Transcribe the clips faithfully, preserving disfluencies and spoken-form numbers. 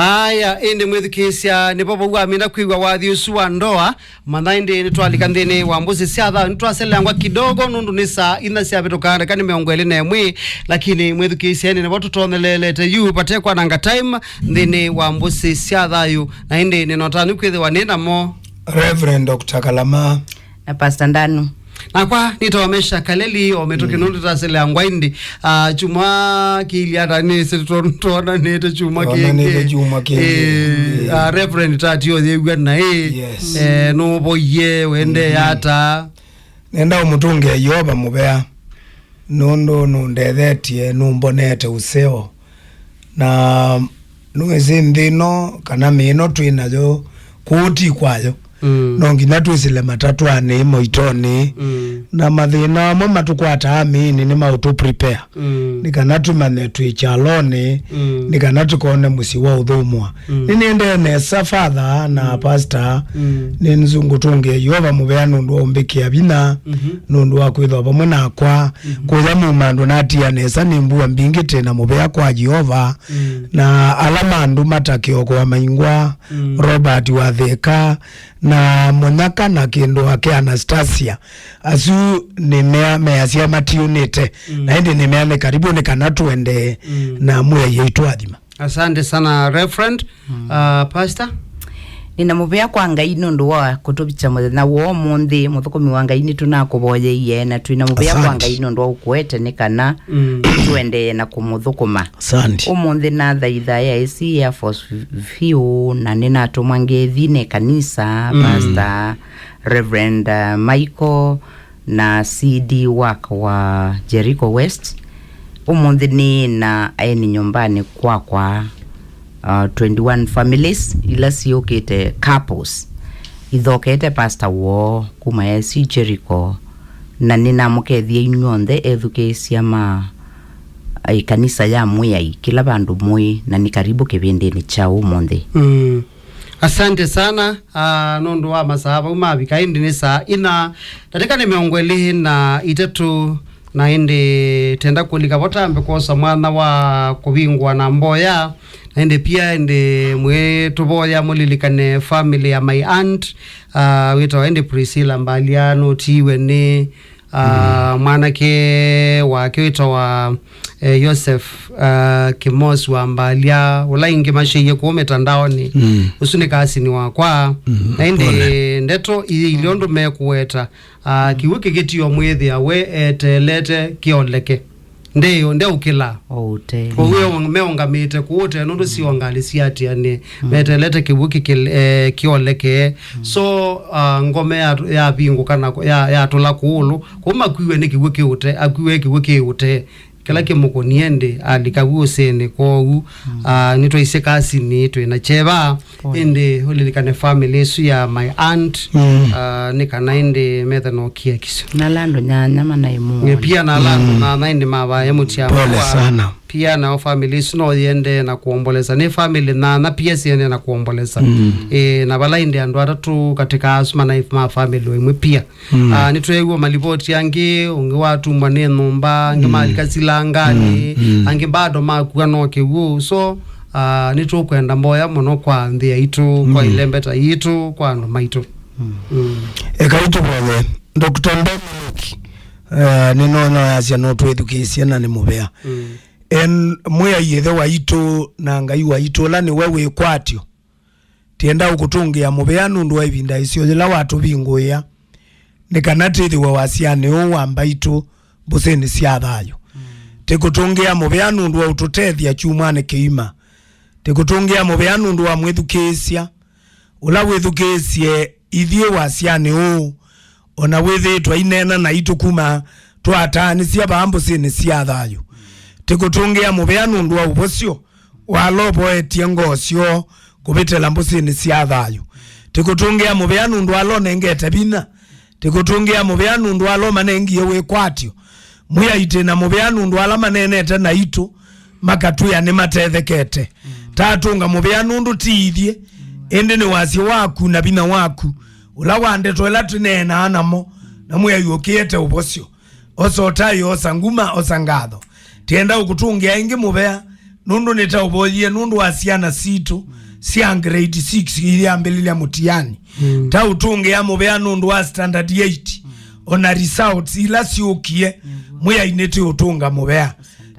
Aya, ĩndĩ mwĩthukĩĩsya, nĩvo vau wamina kwĩw'a wathi ũsu wa ndoa. Manya ĩndĩ nĩtwalika nthĩnĩ wa mbũsĩ sya thayũ, nĩtwaselangwa kidogo nũndũ nĩ saa inya syavĩtũka ndeka nĩ mĩongo ĩlĩ na ĩmwe, lakini mwĩthukĩĩsya, ĩndĩ nĩvo tũtonyelelete yu vate kwananga time nthĩnĩ wa mbũsĩ sya thayũ, na ĩndĩ nĩnota nĩkwĩthĩwa nĩ namo. Reverend Doctor Kalama. Na Pastor Ndanu. Nakwa nĩtawa Mesha Kaleli o mĩtũkĩ nũndũ taselea ngwa ĩndĩ, ah, kyumwa kĩilyĩ ata nĩsĩ tũ- twonanĩte kyumwa Twonanĩte kĩngĩ. Kyumwa kĩngĩ. Eh, ah, Reverend Tati oyew'a na ĩ. Yes. Eh, nũvoie wende ata. Nenda ũmũtũngĩa Yeova mũvea nũndũ nũndethetye, nũmbonete ũseo. Na nũĩsĩ nthĩ ĩno kana mĩĩ ĩno twĩ nayo kũũ ti kwayo. Mm. No nginya twĩsĩle matatwanĩ, moitonĩ. Mm. Na mathĩna amwe matũkwataa mĩĩnĩ nĩ maũtũ prepare. Mm. Nĩ kana tũmanye twĩ kyalonĩ, mm, nĩ kana tũkone mũsyĩ wa ũthũmũa. Mm. Nĩnĩendee nesa, Father na, mm, Pastor. Mm. Nĩ nzungũtũngĩa Yeova mũvea nũndũ wa ũmbĩkĩa vinya, mhm, nũndũ wa kwĩthwa vamwe nakwa, mhm, kũya mumandũ natia nesa nĩ mbua mbingĩ tĩ na mũvea kwa Yeova. Mm. Na ala mandũ matakĩokoa maingwa, mm, Robert Watheka, na Mũnyaka na kĩndũ ake Anastasia. Asu nĩ mea measya matiũnĩte, mm, na ĩndĩ nĩ mea nĩ karibu nĩ kana tũendee, mm, na mwĩai aitwathima. Asante sana, Reverend. Mm. Uh, Pastor? Nĩna mũvea kwa Ngai nũndũ wa kũtũvikya mũthenya wa ũmũnthĩ. Mũthũkũmi wa Ngai, nĩtũnakũvoyeie, na twĩna mũvea kwa, asante, Ngai nũndũ wa ũkũete nĩ kana, mm, tũendee na kũmũthũkũma. Asante. Ũmũnthĩ nathaitha A I C Air Force vyũ, na nĩnatũmwa ngethi nĩ kanisa, mm, Pastor Reverend, uh, Michael, na C D work wa Jericho West. Ũmũnthĩ nĩ na aeni nyũmbanĩ kwakwa, uh, twenty-one families ila siũkĩte couples. Ithokete pastor woo kuma A I C Jericho, na nĩnamũkethya inyw'onthe ethukĩĩsya ma, ĩ, kanisa ya Mwĩai kĩla vandũ mũĩ, na nĩ karibu kĩvĩndĩnĩ kya ũmũnthĩ. Mm. Asante sana, ah, nũndũ wa masaa vau mavika, ĩndĩ nĩ saa ina, ndatĩka nĩ mĩongo ĩlĩ na itatũ, na ĩndĩ tenda kũlika vo tambe kwosa mwanya wa kũvingũa na mboya, na ĩndĩ pia ĩndĩ mwĩtũvoya mũlilikane family ya my aunt, ah, wĩtawa ĩndĩ Priscilla Mbalia, nũtiiwe nĩ Ah, mm, mwanake wake wĩtawa, eh, Joseph, ah, Kĩmosi wa Mbalia, ũla ingĩ masyaie kũu mĩtandaonĩ. Mm. Ũsu nĩ kasini wakwa. Mm. Na ĩndĩ pole. Ndeto iilye ũndũ mekũweta, ah, kĩw'ũ kĩkĩtio mwĩthĩa we eteelete kĩoleke. Ndeyo, ndeũkĩla. Oũte. Kwoou meũngamĩte kũũte nũndũ siongalĩ siatianĩe. Mm. Meteelete kĩw'ũ kĩkĩl-, eh, kĩoleke. Mm. So, ah, ngome ya, yavingũka na ya, yatũla kũũlũ. Kũu makuiwe nĩ kĩw'ũ kĩũte, akuiwe kĩw'ũ kĩũte. Kĩla kĩmũkũnie ndĩ, alika vu ũsĩnĩ. Kwoou, mm, ah, nĩtwaisye kasini twĩ na kyeva. Pole. Ĩndĩ ũlilikane family ĩsu ya my aunt, mm, ah, nĩ kana ĩndĩ methe no kiekisyo. Na ala andũ nyanya manaimũona. Pia na ala andũ, mm, nyanya ĩndĩ mavae mũtia. Pole sana. Pia nao family ĩsu no yende na kuombolesa. Nĩ family nyanya pia siende na kuombolesa. Mm. Eh, na vala ĩndĩ andũ atatũ katika asu manai ma family ĩmwe pia. Mm. Ah, nĩtweew'a malivoti angĩ, ũngĩ watumwa nĩ nyũmba, angĩ, mm, malika silanganĩ, mm, mm, angĩ bado makua no kĩw'ũ. So, ah, nĩtũkwenda mboya mũno kwa nthĩ yaitũ, kwa, mm, ilembeta yitũ, kwa andũ maitũ. Mm. Mm. Ekai tũvoye. Doctor Dominic, eh, nĩnona yasya no twĩthukĩĩsye na nĩ mũvea. Mm. En, Mwĩai Ĩthe waitũ na Ngai waitũ, ũla nĩwe wĩkwatyo. Tienda ũkũtũngĩa mũvea nũndũ wa ĩvinda ĩseo yĩla watũvingũĩa, nĩ kana twĩthĩwe wasyanĩ ũũ wa mbaitũ mbũsĩnĩ sya thayũ. Mm. Tĩkũtũngĩa mũvea nũndũ wa ũtũtethya kyumwanĩ kĩima. Tĩkũtũngĩa mũvea nũndũ wa mwĩthukĩĩsya, ũla wĩthukĩĩsye ithyĩ wasyanĩ ũũ, o na wĩthĩĩtwe aineena naitũ kuma twataanĩsya vaa mbũsĩnĩ sya thayũ. Tĩkũtũngĩa mũvea nũndũ wa ũvosyo, walovoetye ngoo syoo kũvĩtĩla mbũsĩnĩ sya thayũ. Tĩkũtũngĩa mũvea nũndũ alonengete vinya. Tĩkũtũngĩa mũvea nũndũ alomanengie wĩkwatyo. Mwĩai twĩ na mũvea nũndũ ala maneenete naitũ makatwĩa nĩmatethekete. Mm. Tatũnga mũvea nũndũ ti ithyĩ, ĩndĩ nĩ wasya waku na vinya waku, ũla wa ndeto ĩla tũneenaa namo, na Mwĩai ũkĩete ũvosyo. Osa ũtaĩ, osa nguma, osa ngatho. Tienda ũkũtũngĩa ĩngĩ mũvea, Nũndũ nĩtaũvoyie nũndũ wa syana sitũ sya grade six iria ambĩlĩlya mũtiani. Mm. Taũtũngĩa mũvea nũndũ wa standard eight. Ona results ila syũkie, Mwĩai nĩtĩũtũnga mũvea.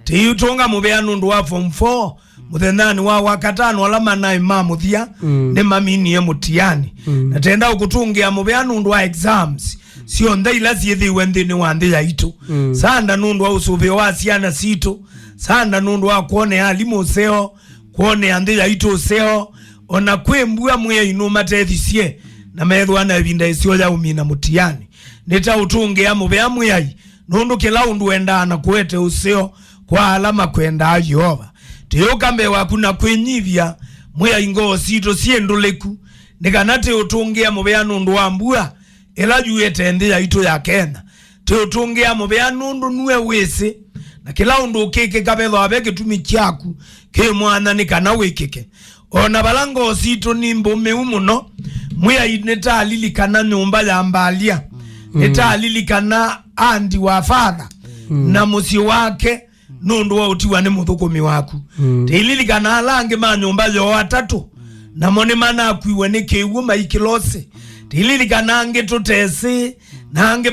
Tĩiũtũnga mũvea nũndũ wa form four, mũthenyanĩ wa wakatano ala manaĩ ma mũthya, mm, nĩmaminie mũtiani. Mm. Na tenda ũkũtũngĩa mũvea nũndũ wa exams syonthe ila syĩthĩiwe nthĩnĩ wa nthĩ yaitũ. Mm. Sanda nũndũ wa ũsũvĩo wa syana sitũ. Sanda nũndũ wa kwonea alimũ ũseo, kwonea nthĩ yaitũ ũseo, ona kwĩ mbua Mwĩai nũmatethisye, na methĩwa na ĩvinda ĩseo ya ũmina mũtiani. Nĩtaũtũngĩa mũvea Mwĩai, nũndũ kĩla ũndũ wendaa na kũete ũseo kwa ala makwendaa Yeova. Tĩyũka mbee waku na kwĩnyivya, Mwĩai, ngoo sitũ syĩ ndũlĩku, nĩ kana tĩũtũngĩa mũvea nũndũ wa mbua ĩla yuĩte nthĩ yaitũ ya Kenya. Tĩũtũngĩa mũvea nũndũ nue wĩsĩ, na kĩla ũndũ ũkĩkĩka vethĩwa ve kĩtumi kyaku kĩ mwanya nĩ kana wĩkĩke. O na vala ngoo sitũ nĩ mbũmĩu mũno, Mwĩai, nĩtalilikana nyũmba ya Mbalia, mm, nĩtalilikana andi wa father, mm, na mũsyĩ wake, nũndũ wa ũtiwa nĩ mũthũkũmi waku. Mm. Tĩililikana ala angĩ ma nyũmba yoo atatũ, namo nĩmanakuiwe nĩ kĩw'ũ maikĩlosĩ. Tĩililikana angĩ tũtesĩ, na angĩ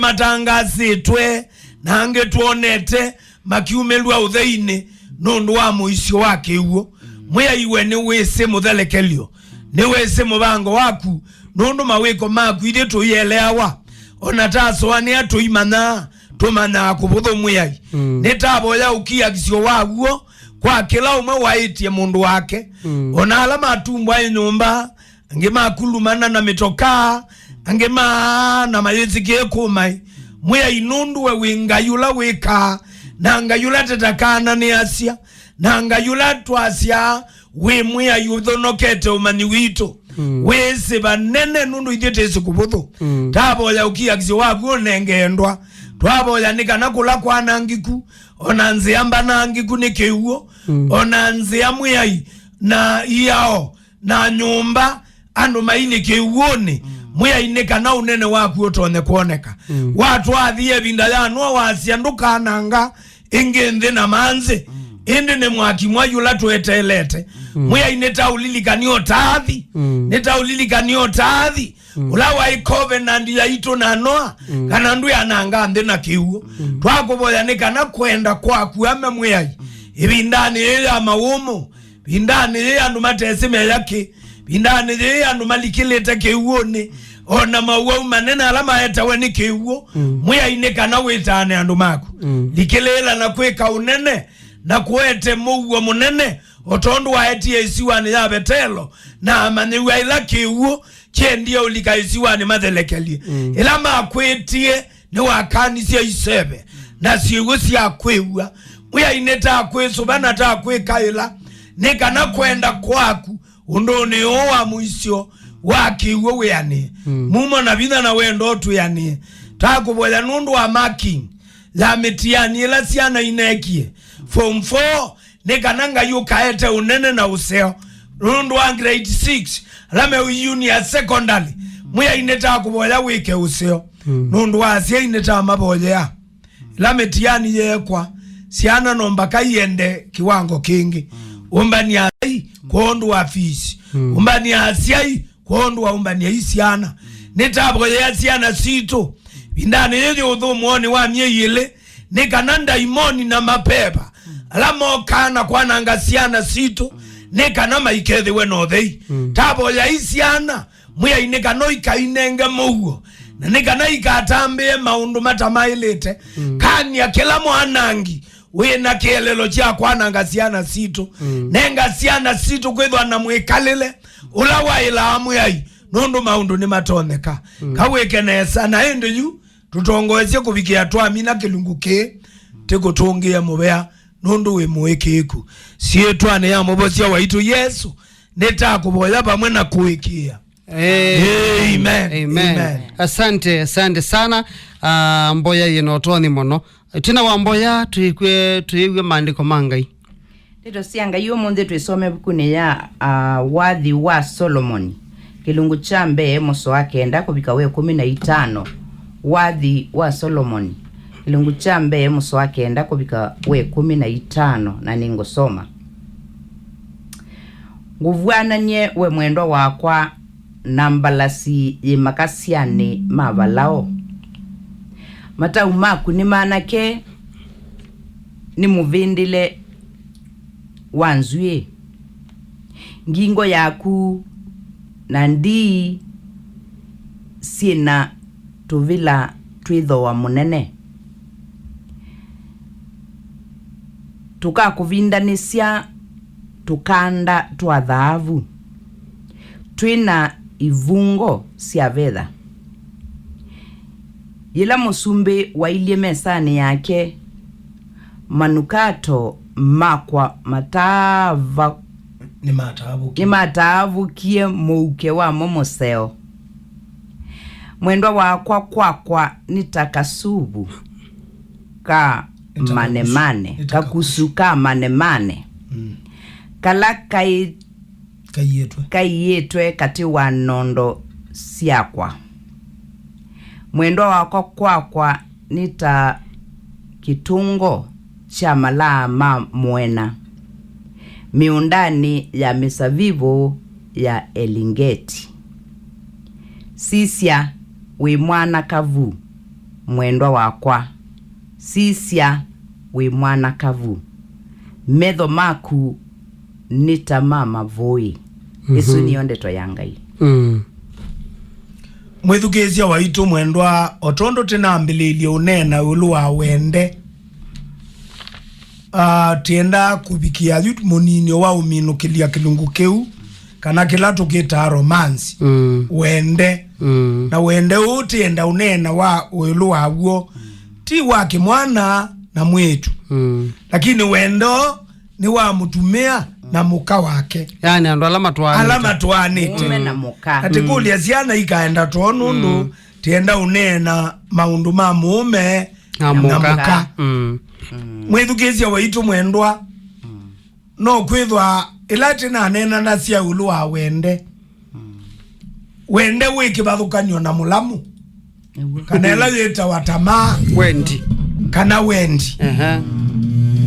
matangasĩtwe, na angĩ twonete makiumĩlw'a ũtheinĩ nũndũ wa mũisyo wa kĩw'ũ. Mwĩai we nĩwĩsĩ mũthelekelyo, nĩwĩsĩ mũvango waku, nũndũ mawĩko maku ithyĩ tũieleawa. O na ta asũanĩa tũimanyaa, tũmanyaa kũvũthũ Mwĩai. Mm. Nĩtavoya ũkiakisyo wa w'o kwa kĩla ũmwe waĩtye mũndũ wake. Mm. O na ala matumbwa ĩ nyũmba, angĩ makulumana na mĩtokaa, angĩ maa na mayĩsĩkĩe kũmaĩ. Mwĩai, nũndũ we wĩ Ngai ũla wĩkaa, na Ngai ũla tetakananĩasya, na Ngai ũla twasya wĩ Mwĩai ũthonokete ũmanyi witũ. Mm. Wĩsĩ vanene nũndũ ithyĩ tĩsĩ kũvũthũ. Mm. Tavoya ũkiakisyo waku ũnenge endwa. Twavoya nĩ kana kũla kwanangĩku, ona nzĩa mbanangĩku nĩ kĩw'ũ, mm, ona nzĩa Mwĩai na iao, na nyũmba, andũ mainĩ kĩw'ũnĩ, mm, Mwĩai nĩ kana ũnene waku ũtonye kwoneka. Mm. Watwathie ĩvinda ya Noa wasya, "Ndũkananga ĩngĩ nthĩ na manzĩ." Mm. Ĩndĩ nĩ mwaki mwayu ũla tweteelete. Mm. Mwĩai nĩtaũlilikanie ũtaathi. Mm. Nĩtaũlilikanie ũtaathi. Mm. Ũla waĩ covenant yaitũ na Noa, mm, kana ndwĩananga nthĩ na kĩw'ũ. Mm. Twakũvoya nĩ kana kwenda kwaku ame Mwĩai. Mm. Ĩvindanĩ yĩĩ ya mawũmũ, ĩvindanĩ yĩĩ andũ matesĩ meya kĩ, ĩvindanĩ yĩĩ andũ malikĩlĩte kĩw'ũnĩ, o na mawau manene ala maetawe nĩ kĩw'ũ, mm, Mwĩai nĩ kana wĩtaane andũ maku. Mm. Likĩlĩĩla na kwĩka ũnene, na kũete mũuo mũnene, o tondũ waetie ĩsiwanĩ ya Vetelo, na amanyĩw'a ĩla kĩw'ũ kyendie ũlika ĩsiwanĩ mathelekelye. Mm. Ĩla makwĩtie, nĩwakanisye iseve na syĩw'ũ sya kwĩw'a. Mwĩai nĩtakwĩsũva na takwĩkaĩla, nĩ kana kwenda kwaku ũndũnĩ ũũ wa mũisyo wa kĩw'ũ wĩanĩe. Mm. Mumo na vinya na wendo ũtwĩanĩe. Takũvoya nũndũ wa marking ya mĩtiani ĩla syana ineekie form four, nĩ kana Ngai ũkaete ũnene na ũseo. Nũndũ wa grade six, ala me junior secondary, Mwĩai nĩtakũvoya wĩke ũseo. Mm. Nũndũ wa asyai nĩtamavoyea. Ĩla mĩtiani yeekwa, syana no mbaka iende kĩwango kĩngĩ. Mm. Ũmbany'a asyai kwondũ wa fees. Mm. Ũmbany'a asyai kwondũ wa ũmbany'a i syana. Nĩtavoyea syana sitũ ĩvindanĩ yĩĩ yĩ ũthũmũonĩ wa myei ĩlĩ, nĩ kana ndaimoni na mapeva ala mokaa na kwananga syana sitũ, nĩ kana maikethĩwe na ũthei. Mm. Tavoyai syana, Mwĩai, nĩ kana ikainenge mũuo, na nĩ kana ikatambĩe maũndũ matamaĩlĩte. Mm. Kany'a kĩla mwanangi wĩ na kĩelelo kya kwananga syana sitũ. Mm. Nenga syana sitũ kwĩthwa na mwĩkalĩle ũla waĩlaa Mwĩai, nũndũ maũndũ nĩmatonyeka. Mm. Kawĩke nesa, na ĩndĩ yu tũtongoesye kũvikĩa twamina kĩlungu kĩĩ, tĩkũtũngĩe mũvea, nũndũ wĩ mũĩkĩĩku. Syĩtwanĩ ya Mũvosya waitũ Yesũ, nĩtakũvoya vamwe na kũĩkĩĩa. Eh, amen. Amen. Amen. Asante, asante sana. Ah, mboya yĩna ũtonyi mũno. Twĩna wa mboya, twĩkw'e, twĩw'e maandĩko ma Ngai. Ndeto sya Ngai ũmũnthĩ twĩsome ĩvukunĩ ya, ah, Wathi wa Solomoni, kĩlungu kya mbee mũsoa wa kenda kũvika wa ĩkũmi na itano. Wathi wa Solomoni, kĩlungu kya mbee mũsoa wa kenda kũvika wa ĩkũmi na itano, na nĩngũsoma. Ngũvw'anany'e we mwendwa wakwa na mbalasi yĩ makasyanĩ ma Valao. Matau maku nĩ manake, nĩ mũvĩndĩle wa nzw'ĩĩ. Ngingo yaku na ndii syĩ na tũvila twĩ thooa mũnene. Tũkakũvindanĩsya tũkanda twa thaavu twĩ na ivungo sya vetha. Yĩla mũsumbĩ wailye mesanĩ yake manukato makwa mataava-, Nĩmataavũkie. Nĩmataavũkie mũuke wamo mũseo. Mwendwa wakwa kwakwa nĩ ta kasuvu ka Nĩ ta kakusu-, manemane, nĩ ta kakusu kakusu. Ka manemane, Mm. kala kaĩ Kaiĩtwe. Kaiĩtwe katĩ wa nondo syakwa. Mwendwa wakwa kwakwa nĩ ta kĩtũngo kya malaa ma mũena mĩũndanĩ ya mĩsavivũ ya Elingeti. Sisya, wĩ mwanakavu, mwendwa wakwa. Sisya, wĩ mwanakavu. Metho maku nĩ ta ma mavũĩ. Ĩsu Mhm. nĩyo ndeto ya Ngai. Mm. Mwĩthukĩĩsya waitũ mwendwa, o tondũ tĩnambĩlĩĩlye ũneena ĩũlũ wa wende, ah, tĩendaa kũvikĩa yu mũninyo wa ũminũkĩlya kĩlungu kĩu, kana kĩla tũkĩtaa romance. Mm. Wende. Mm. Na wende ũũ tĩenda ũneena wa ĩũlũ waw'o, ti wa kĩmwana na mwĩĩtu. Mm. Lakini wendo nĩ wa mũtumĩa na mũka wake. Yaani andũ ala matwaanĩte. Ala matwaanĩte. Mũũme na mũka. Atĩ Mm. kũlya syana ikaenda too nũndũ Mm. tienda ũneena maũndũ ma mũũme Na na mũka. mũka. Mm. Mwĩthukĩĩsya waitũ mwendwa, no kwĩthwa ĩla tĩnaneenanasya ĩũlũ wa wende, wende wĩ kĩvathũkany'o na mũlamu, Nĩw'o. kana ĩla yĩtawa tamaa, Wendi. kana wendi. Ehe.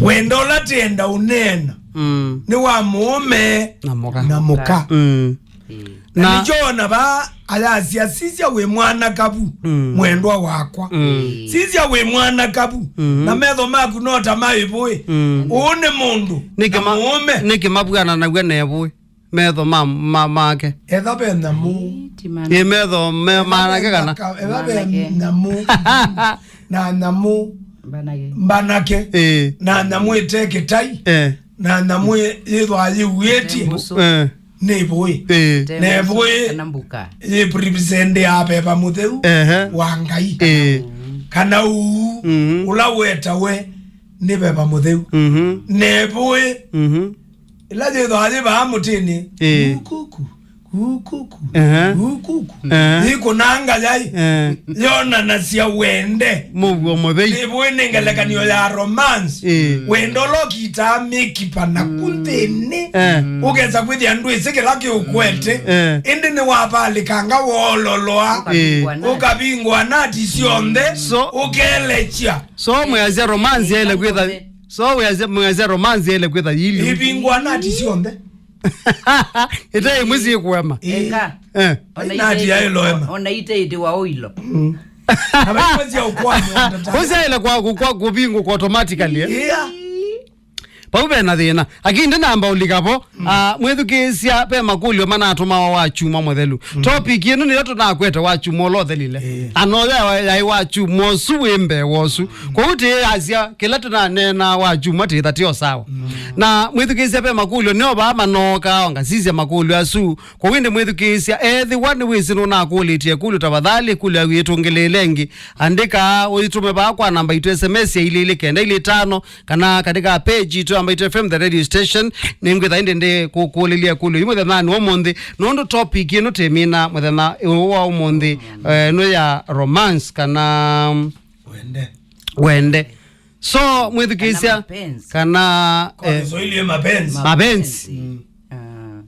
Wendo ũla tĩenda ũneena Mm. nĩ wa mũũme Na mũka. na mũka. Mm. Ĩĩ. Na Na nĩkyo ona vaa ayasya, "Sisya wĩ mwanakavu, Mm. mwendwa wakwa. Mm. Sisya wĩ mwanakavu, Mm. na metho maku no ta ma ĩvũĩ." Mm. Ũũ nĩ mũndũ Nĩkĩ na ma-, mũũme. nĩkĩ mavw'ananaw'a na ĩvũĩ? Metho ma, ma, make. Etha ve nyamũ. Ĩĩ, ti mana. Ĩ metho me, manake kana? Etha ve Manake. nyamũ. Na nyamũ Mbanake. mbanake. Ĩĩ. Na nyamũ ĩte kĩtai. Eh. Na nyamũ ĩ-, yĩthwaa yĩuĩtye. Mũsũ. Eh. Nĩ ĩvũĩ. Ĩĩ. Te Na mũsũ ĩvũĩ kana mbuka. Yĩ represent ya veva mũtheu Ehe. wa Ngai. Ĩĩ. Kana uu Mhm. ũla wetawe nĩ veva mũtheu. Mhm. Na ĩvũĩ Mhm. ĩla yĩthwaa yĩ vaa mũtĩnĩ. Ĩĩ. Kukuku, kukuku, Ehe. kukuku. Ehe. Yĩkũnanga yai. Eh. Yonanasya wende. Mũuo mũthei. Nĩvũĩ nĩ ngelekany'o ya romance. Eh. Wendo ũla ũkitaa mĩkipa na ku nthĩnĩ. Eh. Ũkesa kwĩthĩa ndwĩsĩ kĩla kĩũkwete. Eh. Ĩndĩ nĩwavalĩkanga woololoa. Eh. Ũkavingwa nati syonthe. So ũkelekya. So mwĩasya romance yaĩle kwĩtha. So mwĩasya, mwĩasya romance yaĩle kwĩtha yili. Ivingwa nati syonthe. Ĩte ĩmwe syĩkũema. Ĩĩ. Eka. Eh. Ona Nati ite yaĩ loema. Ona ite ite wa oilo. Mm. Na vaimwe sya ũkwamwa ndata. Kũsyaĩle kwa, kwa, kwa kũvingũka automatically, eh? Yeah. Pau ve na thĩna. Lakini ndinamba ũlika vo, ah, mwĩthukĩĩsya ve makũlyo manatũmawa wa kyumwa mũthelu. Topic ĩno nĩyo tũnakwete wa kyumwa ũla ũthelile. Eh. Na noyo yaĩ wa kyumwa ũsu wĩ mbee wa ũsu. Kwoou tĩasya kĩla tũnaneena wa kyumwa tĩtha tĩ o sawa. Na mwĩthukĩĩsya ve makũlyo nĩo vaa manookaa, o ngasisya makũlyo asu. Kwoou ĩndĩ mwĩthukĩĩsya, ethĩwa nĩwĩsĩ nũnakũlĩtye ĩkũlyo, tafadhali ĩkũlyo yĩtũngĩlĩĩle ĩngĩ. Andĩka ũitũme vaa kwa namba itũ S M S ya ilĩ ilĩ kenda ilĩ tano, kana katika page itũ ya Mbaitũ F M The Radio Station. Nĩngwĩtha ĩndĩ ndĩkũkũlĩlya ĩkũlyo yu mũthenyanĩ wa ũmũnthĩ, nũndũ topic ĩno tĩmina mũthenya ũũ wa ũmũnthĩ, eh, nĩ ya romance kana Wende. wende. So mwĩthukĩĩsya Kana mapenzi. kana, Kwa eh, Kiswahili ya mapenzi. mapenzi. Ah.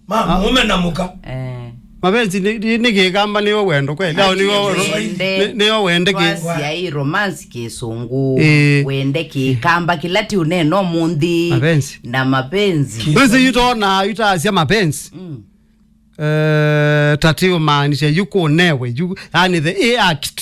Ma, mume na muka. Eh. Mapenzi nĩ, nĩ, nĩ kĩkamba, nĩyo wendo kweli. Au nĩyo, wende. Nĩ, nĩyo wende kĩ. Twasya ĩ romance kĩsũngũ. Ĩĩ. Wende kĩkamba kĩla ti ũneno mũnthĩ. Mapenzi. Na mapenzi. Ndwĩsĩ yu tona, yu tasya mapenzi. Mm. Eh, tati umaanisha yu kũnewe, yu, yani the act.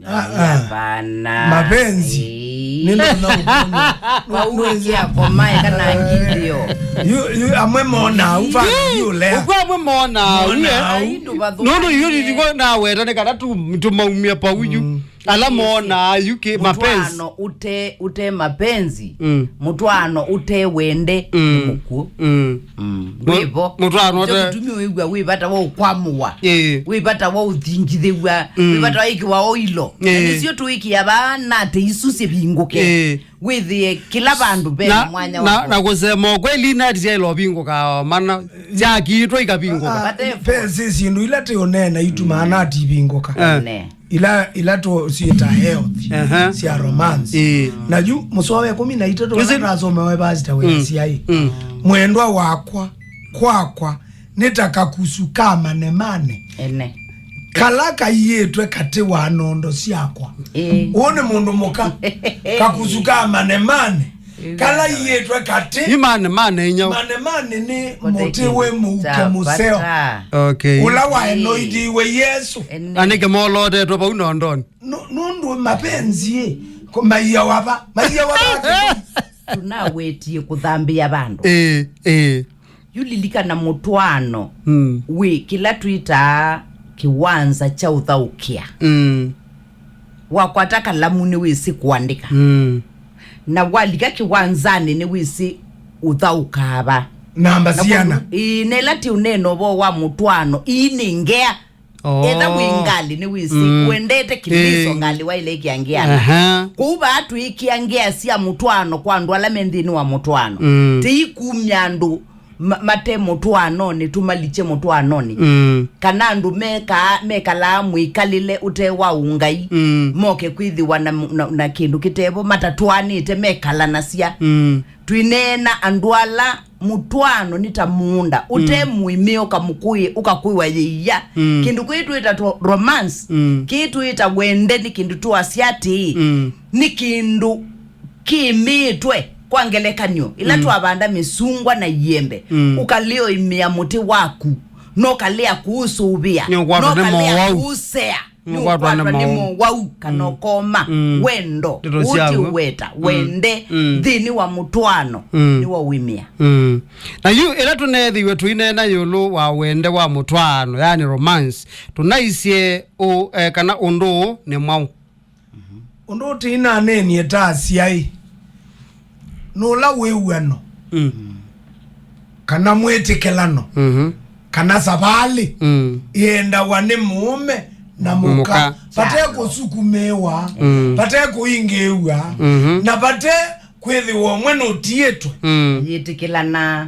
Ah, ah. Hapana. Mapenzi. Ĩĩ. Nĩ ndo na ũkono. Kwa uwe kia komae kana ngithio. Yu, yu, amwe mona, ufanya yu lea. Ukwa amwe mona, mona, uye. Ai, ndu vathu. Nono yu ndiko na weta ne kana tu, tumaumia pa uyu. Mm. Ala mona, yu ke mapenzi. Mũtwaano ũte, ũte mapenzi. Mm. Mũtwaano ũte wende nĩ mũkuũ. Mm. Mm. Mu-, ndwĩvo. Mũtwaano ũte. Nĩkyo kĩtumi wĩw'a wĩ vata wa ũkwamũwa. Ĩĩ. Wĩ vata wa ũthingithĩw'a. Mm. Wĩ vata wa ĩkĩwa oilo. Na ĩĩ. Nĩsyo tũĩkĩa vaa nate isu syĩvingũke. Ĩĩ. Wĩthĩe kĩla vandũ ve na, na mwanya na, wa na kũsema ũkweli, nati syaĩla ũvingũka mana syakiitwa ikavingũka. Ah, ah, pesi syĩndũ ila tĩ ũneena itumaa nati ivingũka. Eh. Ne. Ila, ila tũsyĩta health, aha, sya romance. Ĩĩ. Na yu mũsoa wa ĩkũmi na itatũ, ũsi- vala twasomewe pasita wĩasya ĩ, mm, "Mwendwa wakwa, kwakwa, nĩ ta kakusu ka manemane, ene, kala kaiĩtwe katĩ wa nondo syakwa." Ĩĩ. Ũũ nĩ mũndũ mũka. Kakusu ka manemane. Kala iĩtwe katĩ. Imane, mane inyau. Mane, mane nĩ mũtĩ wĩ mũuke mũseo. Okay. Ũla waenoithiwe Yesũ. Ene. Anĩke molotetwe vau nondoni. Nũ-, nũndũ mapenzi ĩ, ko-, maiya wava, maiya wava atĩ. Tunawetie kũthambĩa vandũ. Ĩĩ, ĩĩ. Yu lilikana mũtwaano, mm, wĩ kĩla twĩtaa kĩwanza kya ũthaũkĩa. Mm. Wakwata kalamu nĩwĩsĩ kũandĩka. Mm. Na walika kĩwanzanĩ nĩwĩsĩ ũthaũkaa va. Namba syana. Ĩĩ, na ĩla ti ũneena ũvoo wa mũtwaano, ii nĩ ngea. Oh. Etha wĩ ngalĩ nĩwĩsĩ, mm, wendete kĩlĩso, ĩĩ, ngalĩ waĩle ĩkĩa ngeanĩ. Aha. Kwoou vaa twĩkĩa ngea sya mũtwaano kwa andũ ala me nthĩnĩ wa mũtwaano. Mm. Tĩikumya andũ ma-, mate mũtwaanonĩ, tũmalikye mũtwaanonĩ. Mm. Kana andũ mekaa, mekalaa mwĩkalĩle ũte wa ũngai, mm, moke kwĩthĩwa na, na, na kĩndũ kĩtevo, matatwaanĩte, mekalanasya. Mm. Twĩneena andũ ala mũtwaano nĩ ta mũũnda, ũte, mm, mũimĩo kamũkũĩ, ũkakwĩwa yĩia. Mm. Kĩndũ kĩĩ twĩta to-, romance, mm, kĩĩ twĩta wende nĩ kĩndũ twasya atĩĩ, mm, nĩ kĩndũ kĩmĩĩtwe. Kwa ngelekany'o, ĩla, mm, twavanda mĩsungwa na iembe, mm, ũkalea ũimĩa mũtĩ waku, na ũkalea kũũsũvĩa, nĩũkwatwa nĩ, na ũkalea mowau, kũũsea, nĩũkwatwa nĩ, nĩũkwatwa nĩ mowau, mowau, kana, mm, ũkoma, mm, wendo, ndeto ũũ ti syaw'o, ũweta, mm, wende, mm, nthĩnĩ wa mũtwaano, mm, nĩwaũimĩa. Mm. Na yu, ĩla tũneethĩiwe tũineena ĩũlũ wa wende wa mũtwaano, yani romance, tũnaisye ũ-, eh, kana ũndũ ũũ nĩ mwaũ? Ũndũ ũtĩinaneenie ta asyai nĩ ũla wĩw'ano, mm, kana mwĩtĩkĩlano, mhm, kana savalĩ, mm, ĩendawa nĩ mũũme na mũka, mũka, vate kũsukumĩĩwa, mm, vate kũingĩĩw'a, mhm, na vate kwĩthĩwa ũmwe nũtiĩtwe. Mm. Yĩtĩkĩlana.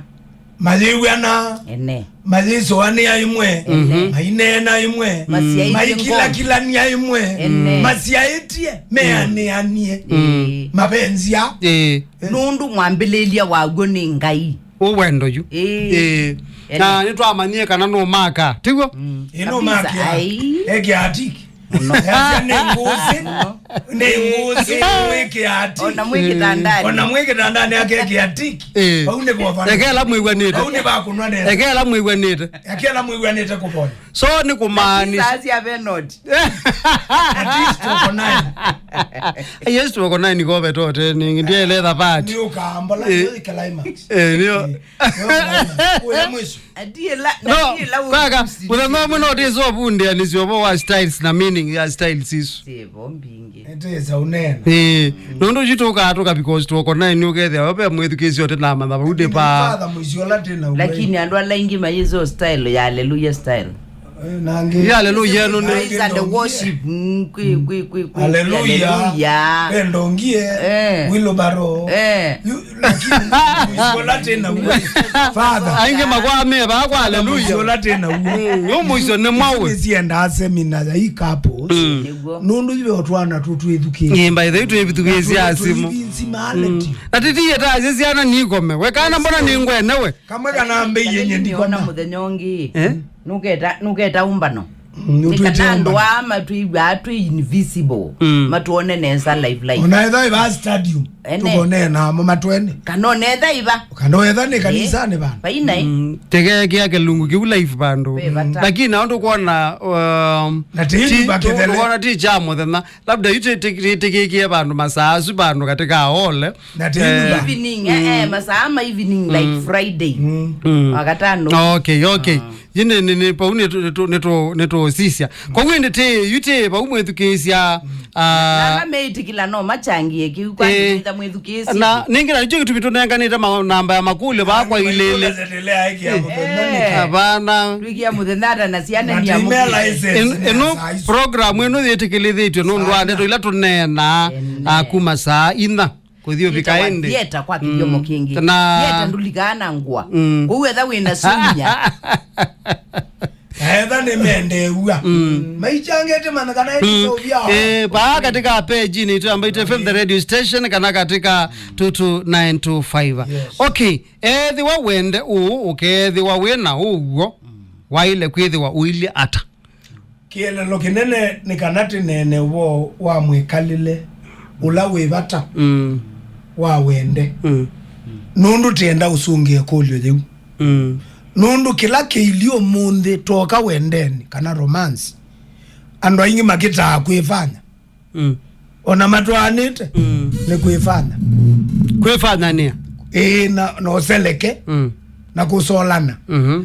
Mayĩw'ana. Ene. Mayĩsũanĩa ĩmwe. Ene. Maineena ĩmwe. Masyaĩtye ngombo. Maikilakilania ĩmwe. Ene. Masyaĩtye, meanĩanie. Mm. Ĩĩ. Mavenzya. Ĩĩ. Nũndũ mwambĩlĩlya waw'o nĩ Ngai. Ũwendo yu. Ĩĩ. Ĩĩ. Ene. Na nĩtwamanyie kana nũmaka. Tiguo? Mm. Ĩ, nũmakĩa. Kabisa. Ai. Ekĩa atiki. Mũno. Ethĩa nĩ ngũsĩ. Mũno. Nĩ ngũsĩ, mwĩkĩa atiki. Ona mwĩ kĩtandanĩ. Ona mwĩ kĩtandanĩ akekĩa atiki. Eh. Vau nĩ vovana. Ekela mwĩw'anĩte. Vau nĩ vakũnwa nesa. Ekela mwĩw'anĩte. Ekela mwĩw'anĩte kũvoya. So nĩ kũmaanisha. Saa cia Venoti. At least tuko nine. Yes, tuko nine kove tote, nĩ ndiele thabati. Nĩ ũkaambola, eh, nĩ climax. Eh, nĩyo. Eh, nĩ climax. Ũya mwisho. Atiĩla, no, atiĩla kaka, mũthenya ũmwe no ndĩsovundĩanĩsya ũvoo wa styles na meaning ya styles isu. Sĩvo mbingĩ. Ĩtĩsa ũneena. Ĩĩ, nũndũ ũcio tũkaa tũka because tuoko naĩ nĩ ũkethĩa we mwĩthukĩĩsya ũte na matha vau ndĩ paa. Father mũici ũla tena uwe. Lakini andũ ala aingĩ mayĩsĩ o style ya Hallelujah style. Eh, nangĩ. Ya Hallelujah ĩno nĩ. Praise and worship. Mm, kwi, kwi, kwi, kwi, Hallelujah. Hallelujah. Pendo ngie. Eh. Wheelbarrow. Eh. Yu-, lakini mũico ũla tena uwe. Father. Aingĩ makwaa me vaa kwa Hallelujah. Mũico ũla tena uwe. Mm, yo mũico nĩ mwawe. Nĩsiendaa semina ya i couples. Mm. Nĩguo. Nũndũ ive otwana tũ twĩthukĩĩsya. Ĩĩ, by the way, twĩthukĩĩsya asimu. Tũivinzi maaleti. Mm. Na tĩtiĩta asya syana nikome. We kana mbona nĩ ngwenewe? Kamwe kana mbeiye nye ndikona. Mũthenya ũngĩ. Eh? Nũketa, nũketa ũmbano. Mm, nĩ kana andũ aa matwĩw'aa twĩ invisible, mm, matwone nesa live live. Ona ethwa ĩva stadium, ene, tũkonee namo matwene. Kana onetha ĩva. Kana etha nĩ, eh, kanisanĩ vandũ. Vainai. Mm, tekekea kĩlungu kĩu live vandũ. Ve vata. Lakini nao ndũkwona, um, na ti ti-, nyũmba tu-, kĩthele. Ndũkwona ti kya mũthenya. Labda yu tĩ-, tĩ-, tĩkĩkie vandũ masaa asu vandũ katika ole. Na ti, eh, nyũmba. Evening, eh, eh, masaa ma evening, like, mm, Friday. Mm. Mm. Wakatano. Okay, okay. Yĩnĩ nĩ, nĩ, vau nĩtũ-, nĩtũ-, nĩtũ-, nĩtũũsisya. Kwoguo ĩndĩ tĩ, yu tĩ, vau mwĩthukĩĩsya, ah, na ala meĩtĩkĩla no machangie kĩu kwa, eh, ndĩtha mwĩthukĩĩsya. Na nĩngĩ na nĩkyo kĩtumi tũnenganĩte ma-, namba ya makũlyo vaa kwa ilĩlĩ. Eh. Avana. Twikia mũthenya ata na syana ni amũkĩte. Ĩno program ĩno yĩtĩkĩlĩthĩtw'e nũndũ wa ndeto ila tũneenaa, ah, kuma saa inya. Kũthi ũvika ĩndĩ. Theater kwa kĩthyomo kĩngĩ. Na theater ndũlikaa na ngũa. Mm. Kũu etha wĩ na sunya. Etha nĩmendeew'a. Mm. Maichangĩte mana kana ĩtiseũvya. Eh, paa katika page ni tu ambayo F M the radio station kana katika two two nine two five. Yes. Okay, ethĩwa wende ũũ, ũkeethĩwa wĩ na ũw'o, waĩle kwĩthĩwa ũilye ata? Kĩeleelo kĩnene nĩ kana tĩneene ũvoo wa mwĩkalĩle ũla wĩ vata, mm, wa wende. Mm. Nũndũ tĩenda ũsũngĩe ĩkũlyo yĩu. Mm. Nũndũ kĩla kĩilyĩ ũmũnthĩ twoka wendenĩ kana romance, andũ aingĩ makĩtaa kwĩfanya. Mm. Ona matwaanĩte, mm, nĩ kwĩfanya. Kwĩfanyanĩa. Ĩĩ, na, na ũseleke, mm, na kũsolana. Mhm.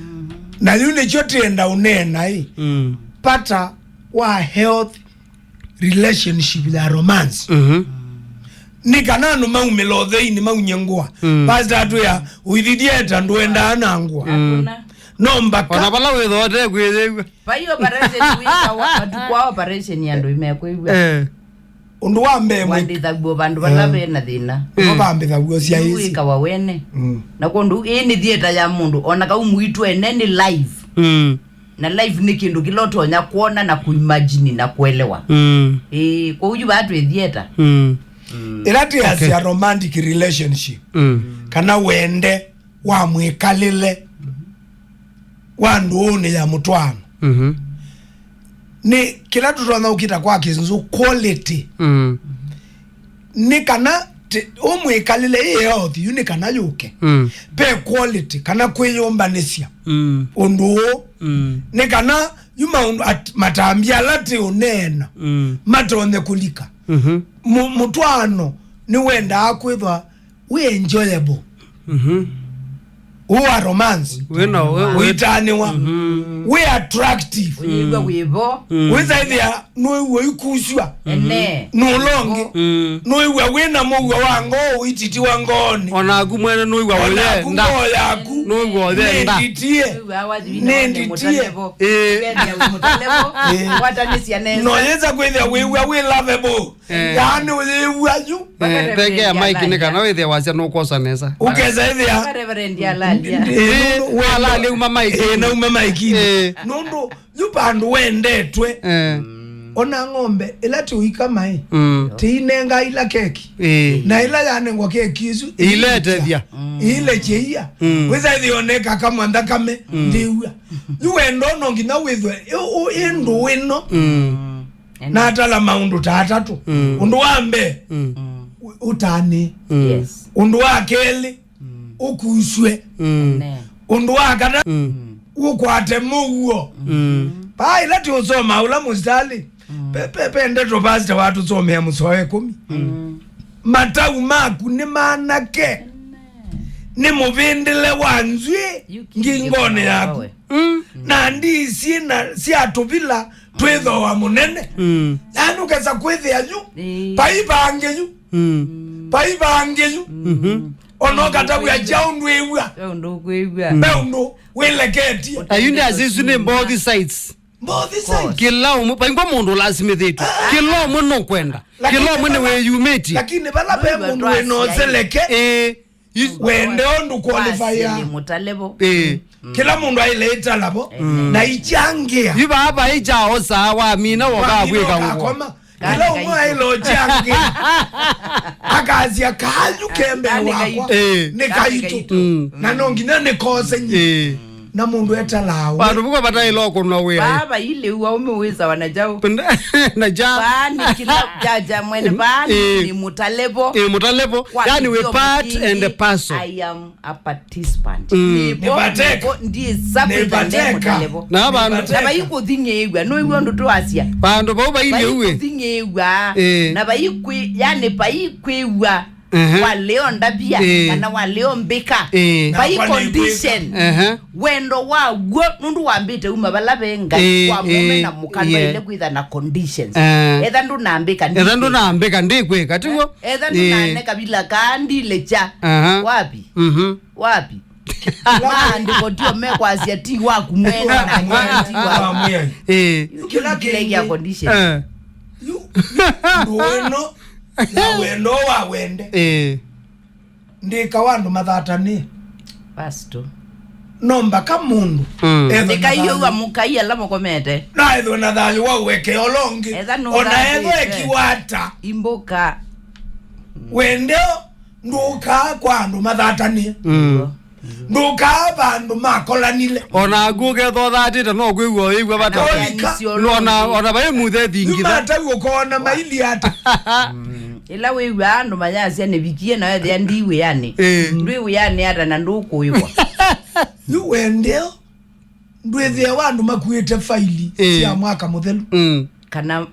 Na yu nĩkyo tĩenda ũneena ĩ. Mm. Vata wa health relationship ya romance. Mhm. Nĩ kana andũ maumĩla ũtheinĩ maunye ngũa. Mm. Pastor atwĩa, ũithithieta ndũendaa na ngũa. Mm. No mbaka. Ona vala wĩthoote kwĩyĩw'a. Vai operation wĩkawa, matukũ a operation andũ imekwĩw'a. Eh. Ũndũ wa mbee mwĩ- wandĩthagw'o vandũ vala, eh, ve na thĩna. Nĩvo vambĩthagw'o syaĩsĩ. Wĩkawa wene. Mm. Na kwondũ ĩĩ nĩ theater ya mũndũ, ona kau mũitũ ene nĩ live. Mm. Na live nĩ kĩndũ kĩla ũtonya kwona na kuimagine na kuelewa. Mm. Ĩĩ, kwoou yu vaa twĩ theater. Mm. Mm. Ĩla twĩasya, okay, romantic relationship, mm, kana wende wa mwĩkalĩle wa ndũũnĩ ya mũtwaano. Mhm. Nĩ kĩla tũtonya ũkĩta kwa Kĩsũngũ quality. Mm. Nĩ kana ti-, ũ mwĩkalĩle ĩ health yu nĩ kana yũke. Mm. Ve quality kana kwĩyũmbanĩsya. Mm. Ũndũ ũũ. Mm. Nĩ kana yu maũndũ at-, matambya ala tĩ ũneena, mm, matonye kũlika. Mhm. Mu-, mũtwaano nĩwendaa kwĩthwa wĩ enjoyable. Mhm. Ũũ wa romance. Wĩ na, wĩ, wĩ, ũitanĩwa. Mhm. Wĩ attractive. Ũyĩw'a wĩ vo. Mm. Wĩsaĩthĩa nũĩw'a ũikusw'a. Ene. Nũlongi. Mm. Nũĩw'a wĩ na mũuo wa ngoo ũititiwa ngoonĩ. Onaku mwene nũĩw'a ũyenda. Onaku ngoo yaku. Nũĩw'a ũyenda. Nĩnditie. Nĩnditie. Ĩĩ. Ũkethĩa wĩ mũtalevo. Ĩĩ. Ngwatanĩsya nesa. No yĩsa kwĩthĩa wĩw'a wĩ lovable. Eh. Yaani ũyĩw'a yu. Eh, tengea maiki nĩ kana wĩthĩe wasya nũkwosa nesa. Ũkesa ĩthĩa. Reverend alalia. Eh, alalia uma maiki. Eh, na uma maiki. Eh. Nũndũ yu vandũ wendetwe. Eh. Ona ng'ombe ĩla tĩũikama ĩ. Mm. Tĩinenga ila keki. Eh. Na ĩla yanengwa keki isu. Iletethya. Ile cheia. Mm. Wĩsa ĩthĩa oneka kamwa nthakame. Mm. Ndĩw'a. Yu wendo no nginya wĩthwe. Ĩ ndũ ĩno. Mm. Na atala maũndũ ta atatũ. Mm. Ũndũ wa mbee, mm, ũ-, ũtanĩ. Mm. Yes. Ũndũ wa kelĩ, mm, ũkusw'e. Mm. Amen. Ũndũ wa kana, mm, ũkwate mũuo. Mm. Paa ĩla tũũsoma ũla mũsitalĩ, mm, pe, pe, pe ndeto pastor watũsomea mũsoa ĩkũmi. Mm. Matau maku nĩ manake. Nĩ mũvĩndĩle wa nzw'ĩ ngingonĩ yaku. Mm. Na ndii syĩ na sya tũvila twĩthooa mũnene. Mm. Yaani ũkesa kwĩthĩa yu, ĩĩ, vai vangĩ yu. Mm. Vai vangĩ yu. Mhm. Ona ũkatavw'a kyaũ ndwĩw'a. Ve ũndũ ũkwĩw'a. Ve ũndũ wĩleketie. Ayu nĩ asisu nĩ both sides. Both sides. Kĩla ũmwe, vaingwa mũndũ ũlasimĩthĩtwe. Ah. Kĩla ũmwe nũkwenda. Lakini kĩla ũmwe nĩ vala, wĩyumĩtie. Lakini vala ve mũndũ wĩna ũseleke. Ĩĩ. Wende ũndũ qualify ya. Mũtalevo. Ĩĩ. Kĩla mũndũ aĩle ĩtalavo. Mm. Na ikyangĩa. Yu vaa vai kyaosaa wamina wokaa kwĩka ngũa. Ũkakoma. Kĩla ũmwe aĩle ũkyangĩa. Akasya kayu ke mbee wakwa. Ĩĩ. Nĩ kaitũ. Mm. Na no nginya nĩkose nyi. Ĩĩ. na mũndũ etalaa we. Vandũ vuko vataĩlwa kũnwa wĩa. Vaa vailĩu aũme wĩsawa na kyaũ? Na kya. Vaa nĩ kĩla kyaja mwene, vaa nĩ, ĩĩ, nĩ mũtalevo. Ĩĩ, mũtalevo. Kwa yani we kĩthyomo part kĩngĩ, and the parcel. I am a participant. Mm. Nĩvo, nĩvateka, nĩvo, ndiĩ subject, nĩvateka, nĩ mũtalevo. Na vandũ. Nĩvateka. Na vai kũthing'ĩĩw'a, nũĩw'a ũndũ twasya. Vandũ vau vailĩu. Vai kũthing'ĩĩw'a. Ĩĩ. Na vai kwĩ, yani vai kwĩw'a. Ehe. Waleo ndavya, ĩĩ, kana waleo mbĩka. Ĩĩ. Vai condition. Ehe. Wendo wa w'o, nũndũ wambĩte uma vala ve Ngai, ĩĩ, kwa mũũme, ĩĩ, na mũka, yeah, nĩvaĩle kwĩtha na conditions. Eh. Etha ndũnambĩka, etha ndikwĩka, ndũnambĩka, ndikwĩka, tiguo? Etha, ĩĩ, ndũnane kavila kaa ndilekya. Aha. Wapi? Mhm. Wapi? Maandĩko tio mekwasya ti waku mwene na ti waku. Wa Mwĩai. Ĩĩ. Kĩla kĩngĩ, kĩla kĩa condition. Eh. Yu, yu, ndũ ĩno, na wendo wa wende. Ĩĩ. Ndĩka wa andũ mathatanĩe. Basi tu. No mbaka mũndũ, mm, ethwe na thayũ. Ndĩkaiũw'a mũkai ala mũkomete. Na ethwe na thayũ wa ũekeo ũla ũngĩ. Etha nũthatĩte. Ona ethwe ekiwa ata. Imbũka. Wendeo ndũkaa kwa andũ mathatanĩe. Mm. Ndũkaa vandũ makolanile. Ona aku ũkethwa ũthatĩte no kwĩw'a wĩw'a vata. Kana ũlika. Ona, ona vai muthe thingitha. Nĩmatau ũkona maili ata. Mm. Ĩla wĩw'aa andũ mayasya nĩvikie na wethĩa ndi wĩanĩ. Eh. Ndwĩ wĩanĩ ata na ndũkũĩwa. Yu wendeo ndwĩthĩawa andũ makuĩte faili, eh, sya mwaka mũthelu. Mm. Kana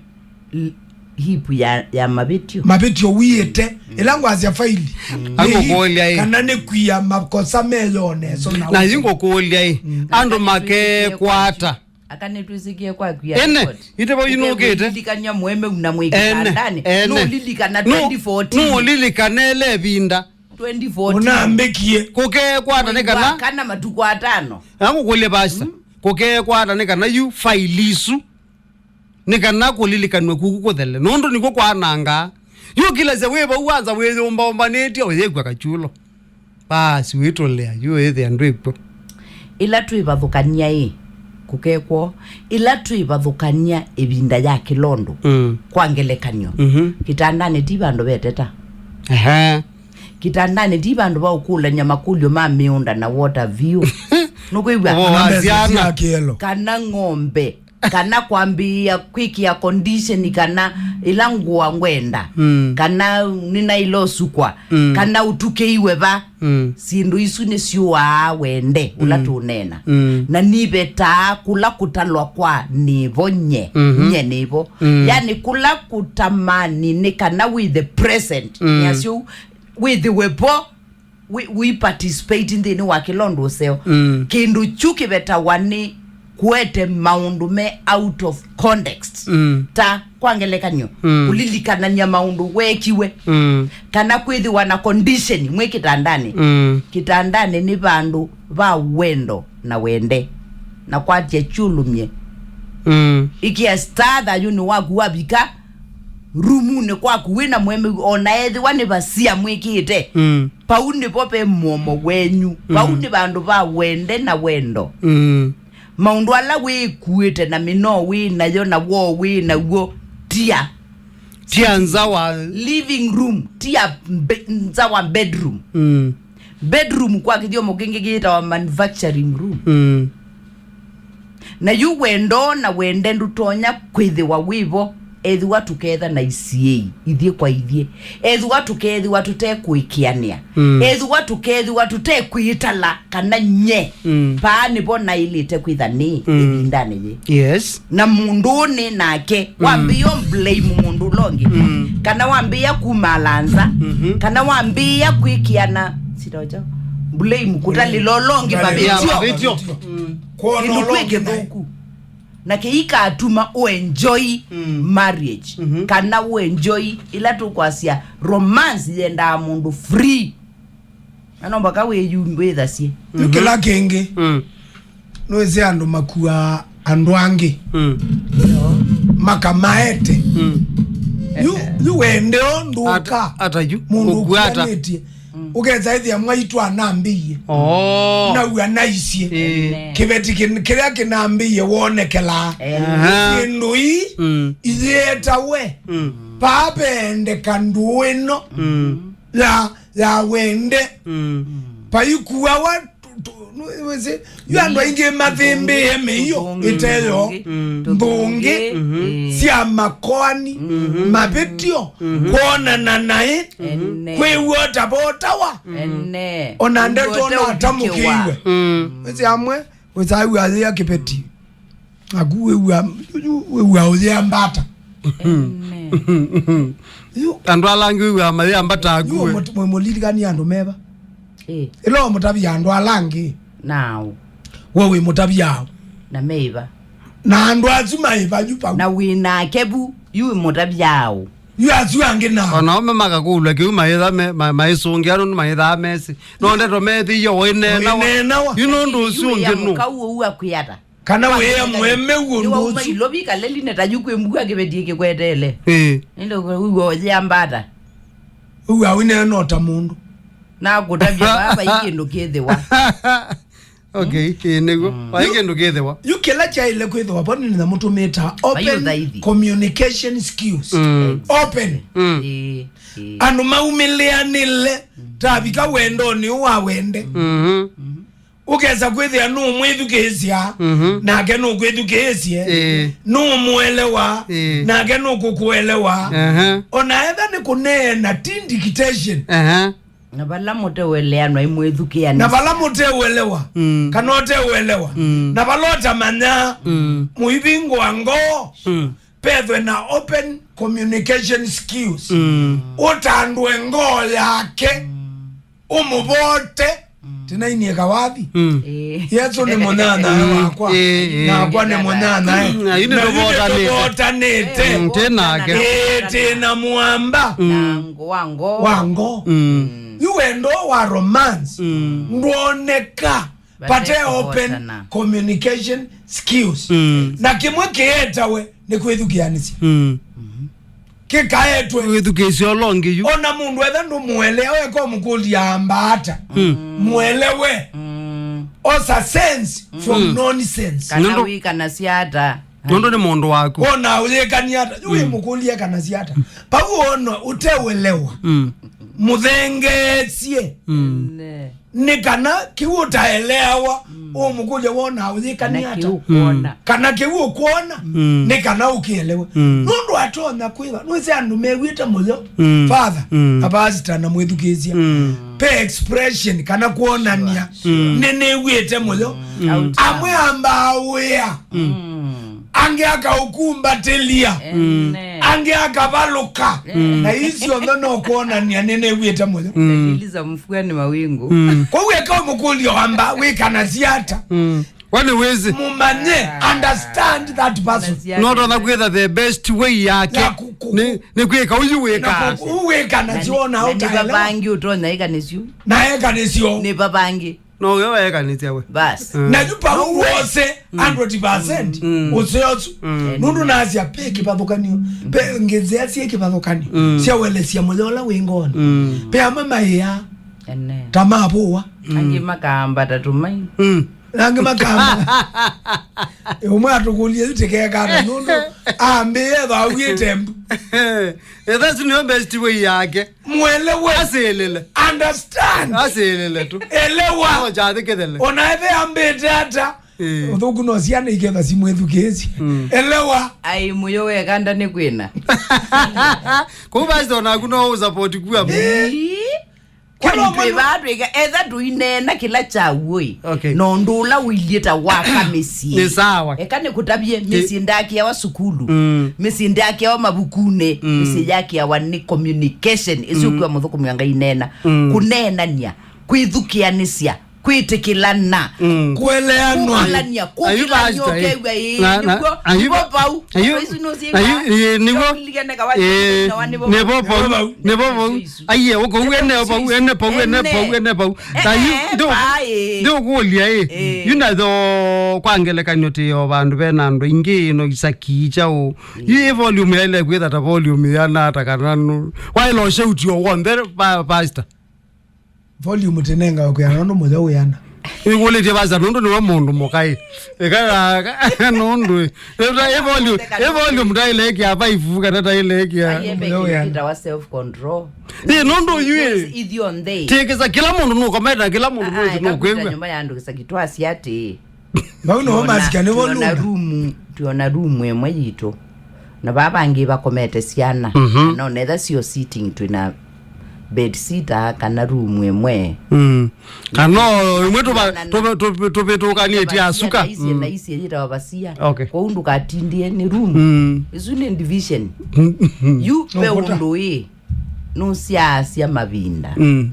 l-, hipu ya, ya mavĩtyo. Mavĩtyo wiĩte. Mm. Ĩla ngwasya faili. Mm. Nĩ hi-, angũkũlya ĩ. Kana nĩ kwia makosa meyone so na. Na yu ngũkũlya ĩ. Mm. Andũ makekwata. Aka nĩtwĩsĩkie kwaku ya ene, record. Ite vau inũkĩte. Ũlilikany'a mũemeu na mwĩkĩtandanĩ. Ene, ene. Nũlilikana twenty fourteen. Nũlilikana ele ĩvinda. Twenty fourteen. Ũnambĩkie. Kũkekwata nĩ kana. Mwei wa kana matukũ atano. Angũkũlye pasta. Mm. Kũkekwata nĩ kana yu faili isu. Nĩ kana kũlilikanw'a kuku kũthele. Nũndũ nĩkw'o kwanangaa. Yu kĩlasya wĩ vau wanza wĩyũmbaũmbanĩtye ũyĩkw'a kachulo. Basi, wĩtũlĩa, yu ĩthĩa ndwĩkw'o. Ĩla twĩvathũkany'a ĩ, kũkekw'o, ĩla twĩvathũkany'a ĩvinda ya kĩlondũ, mm, kwa ngelekany'o, mhm, kĩtandanĩ ti vandũ veteta. Ehe. Kĩtandanĩ ti vandũ va ũkũlany'a makũlyo ma mĩũnda na water view. Nũkwĩw'a? Ũvoo wa syana. Kana ng'ombe. Kana kwambĩĩa kwĩkĩa condition kana ĩla ngũa ngwenda, mm, kana nĩnaĩle ũsukwa, mm, kana ũtukĩiwe va. Mm. Syĩndũ isu nĩsyũaa wende ũla, mm, tũneena. Mm. Na nivetaa kũla kũtalwa kwa nĩvo nye, mhm, nye nĩvo. Mm. Yani kũla kũtamani nĩ kana wĩ the present. Mm. Nĩasyo wĩthĩwe vo. Wĩ, wĩ participate nthĩnĩ wa kĩla ũndũ ũseo. Mm. Kĩndũ kyu kĩvetawa nĩ kũete maũndũ me out of context. Mm. Ta, kwa ngelekany'o, mm, kũlilikanany'a maũndũ weekiwe. Mm. Kana kwĩthĩwa na condition mwĩ kĩtandanĩ. Mm. Kĩtandanĩ nĩ vandũ va wendo na wende. Na kwatya kyũlũmye. Mm. Ĩkĩa star thayũnĩ waku wavika rumunĩ kwaku wĩ na mũemeu, ona ethĩwa nĩ vasia mwĩkĩĩte. Mm. Vau nĩvo ve mũomo wenyu. Vau, mm, nĩ vandũ va wende na wendo. Mm. Maũndũ ala wĩkuĩte na mĩnoo wĩ nayo na woo wĩ naw'o, tia. Tia nza wa living room, tia mbe-, nza wa bedroom. Mm. Bedroom kwa kĩthyomo kĩngĩ kĩtawa manufacturing room. Mm. Na yu wendo na wende ndũtonya kwĩthĩwa wĩvo, ethĩwa tũkeetha na isiĩi ithyĩ kwa ithyĩ, ethĩwa tũkeethĩwa tũtekũĩkĩanĩa, mm, ethĩwa tũkeethĩwa tũtekwĩtala kana nye, mm, paa nĩvo naĩlĩte kwĩtha nĩ, mm, ĩvindanĩ yĩĩ. Yes. Na mũndũ ũnĩ nake, mm, wambĩĩa blame mũndũ ũla ũngĩ, mm, kana wambĩĩa kumala nza, mhm, kana wambĩĩa kwĩkĩana, sitojo, blame, kũtalĩla ũla ũngĩ, kũtalĩla mavĩtyo. Ya mavĩtyo. Mm. Kwona kĩndũ ũla kwĩ ũngĩ naĩ kĩthũku. Na kĩikatuma ũenjoy, mm, marriage, mhm, kana ũenjoy ĩla tũkwasya romance yendaa mũndũ free. Na no mpaka wĩyu-, wĩthasye. Yu kĩla kĩngĩ, mm, nĩwĩsĩ andũ makuaa andũ angĩ, mm, makamaete. Mm. Yu, yu wendeo ndũka. Ata, ata yu? Mũndũ ũkuanĩtye. Mm. Ũkesa ĩthĩa mwaitũ anambĩie. Oh. Nau anaisye. Eh. Amen. Kĩveti kĩ-, kĩrĩa kĩnambĩie wonekelaa. Amen. Aha. Syĩndũ ii, mm, iyĩetawe. Mm. Paa peendeka ndũũ ĩno, mm, ya, ya wende. Mm. Paikuawa tu-, tu-, Nũ-, wĩsĩ, yu andũ aingĩ mathĩmbĩe mĩio ĩteyo, nthũngĩ, ĩĩ, sya makoani, mavĩtyo, kwonana naĩ, ene, kwĩw'a ũtavotawa, ene, ona ndeto kwĩw'a ũtaũvikĩwa. Natamũkĩiwe. Mm. Wĩsĩ amwe, wĩsaa wĩw'a yĩa kĩveti. Naku wĩw'a, yu wĩw'a ũyĩa mbata. Ene. Yu andũ ala angĩ wĩw'aa mayĩambata yu aku we. Mũt-, mũ-, mũlilikani andũ meva? Ĩĩ. Ĩla ũmũtavya andũ ala angĩ. Nao. We wĩ mũtavya aũ? Na meiva. Na andũ asu maiva yu vau. Na wĩ nake vu, yu wĩ mũtavya aũ? Yu asu angĩ nao. Ona ome makakũlwa kĩu maitha me, ma-, maisũngĩa nũndũ maithaa mesĩ. No ndeto methĩie o ĩneenawa. Ĩneenawa. Yu nũndũ ũsu ũngĩ nũ? Mũkau ũu akwĩata. Kana wĩya mweme ũndũ ũsu. Nĩwauma ilovi kalelini ta yu kwĩ mbua kĩveti kĩkwetele. Ĩĩ. Nĩndo wĩw'a ũyĩa mbata. Ũu awinena no ta mũndũ. Na kũtavya vaa vai kĩndũ kĩthĩwa. Okay, ĩĩ nĩguo. Vai kĩndũ kĩthĩwa. Yu kĩla kyaĩle kwĩthĩwa vo nĩ nyamũ tũmĩtaa open communication skills. Mm. Open. Mm. Ĩĩ, ĩĩ. Andũ maumĩlĩanĩle, tavika wendonĩ ũũ wa wende. Mhm. Ũkesa kwĩthĩa nũũmwĩthukĩĩsya, mhm, nake nũkwĩthukĩĩsye, ĩĩ, nũũmũelewa, ĩĩ, nake nũkũkũelewa. Aha. Ona etha nĩ kũneena, ti dictation. Aha. Na vala mũteũeleanwa, na imwĩthukĩanĩsya. Vala mũteũelewa, mm, kana ũteũelewa, mm, na vala ũtamanya, mm, mũivingũa ngoo, mm, vethwe na open communication skills. Mm. Ũtandwe ngoo yake, mm, ũmũvote, mm, tinainie kawathi. Mm. Ĩĩ. Yesu nĩ mũnyanyae wakwa, ĩĩ, ĩĩ, nakwa nĩ mũnyanyae. Mm, ayu nĩ na yu tũvotanĩte. Nĩtũvotanĩte. Mm, tĩ nake. Ĩĩ, tĩ na mũamba. Mm. Na ngoo, wa ngoo. Wa ngoo. Mm. Yu wendo wa romance, mm, ndwoneka. Vate open communication skills. Mm. Na kĩmwe kĩetawe nĩ kwĩthukĩanĩsya. Mm. Kĩkaetwe. Wĩthukĩĩsya ũla ũngĩ yu. Ona mũndũ etha ndũmũelea, weka ũmũkũlya amba ata. Mm. Mũelewe. Mm. Osa sense from, mm, nonsense. Kana nũndũ wĩkanasya ata. Nũndũ nĩ mũndũ waku. Wona ũyĩkania ata. Yu, mm, wĩmũkũlye ekanasya ata. Vau wona ũteũelewa. Mm. Mũthengeesye. Mm. Ne. Nĩ kana kĩu ũtaeleawa, mm, ũmũkũlya wona ũyĩkania ata. Kana kĩu ũkwona. Mm. Kana kĩu ũkwona, mm, nĩ kana ũkĩelewe. Mm. Nũndũ atonya kwĩva, nĩwĩsĩ andũ mew'ĩte mũyo. Mm. Father, mm, na pastor na mwĩthukĩĩsya. Mm. Pe expression kana kwonania. Sure, sure. Mm. Nĩ nĩw'ĩte mũyo. Mm. Amwe ambaa wĩa. Mm. Angĩ akaũkumbatĩlya. Amen. Angĩ akavalũka. Mm. Na ii syonthe no kwonania nĩnĩw'ĩte mũyo. Mm. Dalili za mvua ni mawingu. Mm. Kwoou eka ũmũkũlyo amba wĩkanasya ata. Mm. We nĩwĩsĩ. Mũmanye, ah, understand that person. Nĩwĩsĩ. No tonya kwĩtha the best way yake. Ya ku-, ku-, nĩ, nĩ kwĩka ũyu wĩka. Na ku-, ũu wĩka na, na nĩ, syo na na nĩ ũtaelewa. Vavangi ũtonya ĩka nĩsyo. Na eka nĩsyo. Nĩ vavangi. No we weekanĩsya we. Bas. Mm. Na yu vau wose, mm, hundred percent, mm, ũseo ũsu. Mm. Nũndũ nasya pe kĩvathũkanio, pe nzĩa syĩ kĩvathũkanio, mm, sya ũelesya mũyo ũla wĩ ngoonĩ. Mm. Pe amwe maĩa, ene, ta mavũwa. Mm. Angĩ makaambata tũmai. Mm. Na angĩ makaambata. Ũmwe atũkũlye yu tĩkekana, nũndũ ambĩĩe thawĩte mbu. Ethĩwa nĩyo best way yake. Mwelewe. Asĩlĩle. Understand. Asĩlĩle tu. Elewa. No kyathĩ kĩthele. Ona ethe ambĩte ata. Eh. Ũthũku no syana iketha simwĩthukĩĩsye. Mm. Elewa. Ai, mũyo wekanda nĩ kwĩna. Kũu basi onaku no ũsupport kuwa. Eh. Ĩĩ. Kwani twĩ vaa twĩka, etha tũineena kĩla kya w'oi. Okay. Na ũndũ ũla ũilyĩ ta waka mĩsyĩ. Nĩ sawa. Eka nĩkũtavye, mĩsyĩ ndakĩawa sukulu. Mm. Mĩsyĩ ndakĩawa mavukunĩ. Mm. Mĩsyĩ yakĩawa nĩ communication. Ĩsu, mm, kwa mũthũkũmi wa Ngai neena. Mm. Kũneenany'a, kwĩthukĩanĩsya, kwĩtĩkĩlana. Mm. Kũeleanwa. Kũkũlany'a, ayu kũkĩlany'a pastor, eh. Ũkew'a, ĩĩ, na, na, nĩw'o, ayu, nĩvo vau. Ayu, ayu, isu nũsyĩ ayu, ĩĩ, nĩw'o. Nĩvo vau. Nĩvo vau. Aiye, ũkũu ene vau, ene vau, ene vau, ene vau. Ene. Ta yu, eh, ndũ-, vai. Ndũkũlya ĩ. Eh. Yu natho kwa ngelekany'o tĩ o vandũ vena andũ aingĩ no isaki kyaũ. Yu ĩ volume yaĩle kwĩtha ta volume yana ata kana nũ-, waĩle ũshauti o w'onthe pa-, pastor. Volume tĩnengawe kwĩana nũndũ mũyo wĩana. Nĩkũlĩtye vasa nũndũ nĩwe mũndũ mũkaĩ. Ĩkaya nũndũ ĩ volume, ĩ volume taĩlekĩa five kana taĩlekĩa. Aiembe kĩndũ kĩtawa self control. Nĩ nũndũ yu ĩ. Ithyonthe. Tiĩkĩsa kĩla mũndũ nũkomete na kĩla mũndũ nũkwĩw'a. Nyũmba ya andũ kĩsaki twasya atĩ. Vau nĩvo masika nĩvo twĩona rumu, twĩona rumu ĩmwe yitũ. Na vaa vangĩ vakomete syana. Mhm. Na onetha sio sitting twĩna bed sitter kana rumu ĩmwe. Mm. Kana o ĩmwe tũva- tũva- tũva- tũvĩtũkanĩtye asuka. Ici na ici yĩtawa vasia. Okay. Kwoou ndũkatindie nĩ rumu. Mm. Isu nĩ division. Mm. Yu ve ũndũ ĩ. Nũsyaasya mavinda. Mm.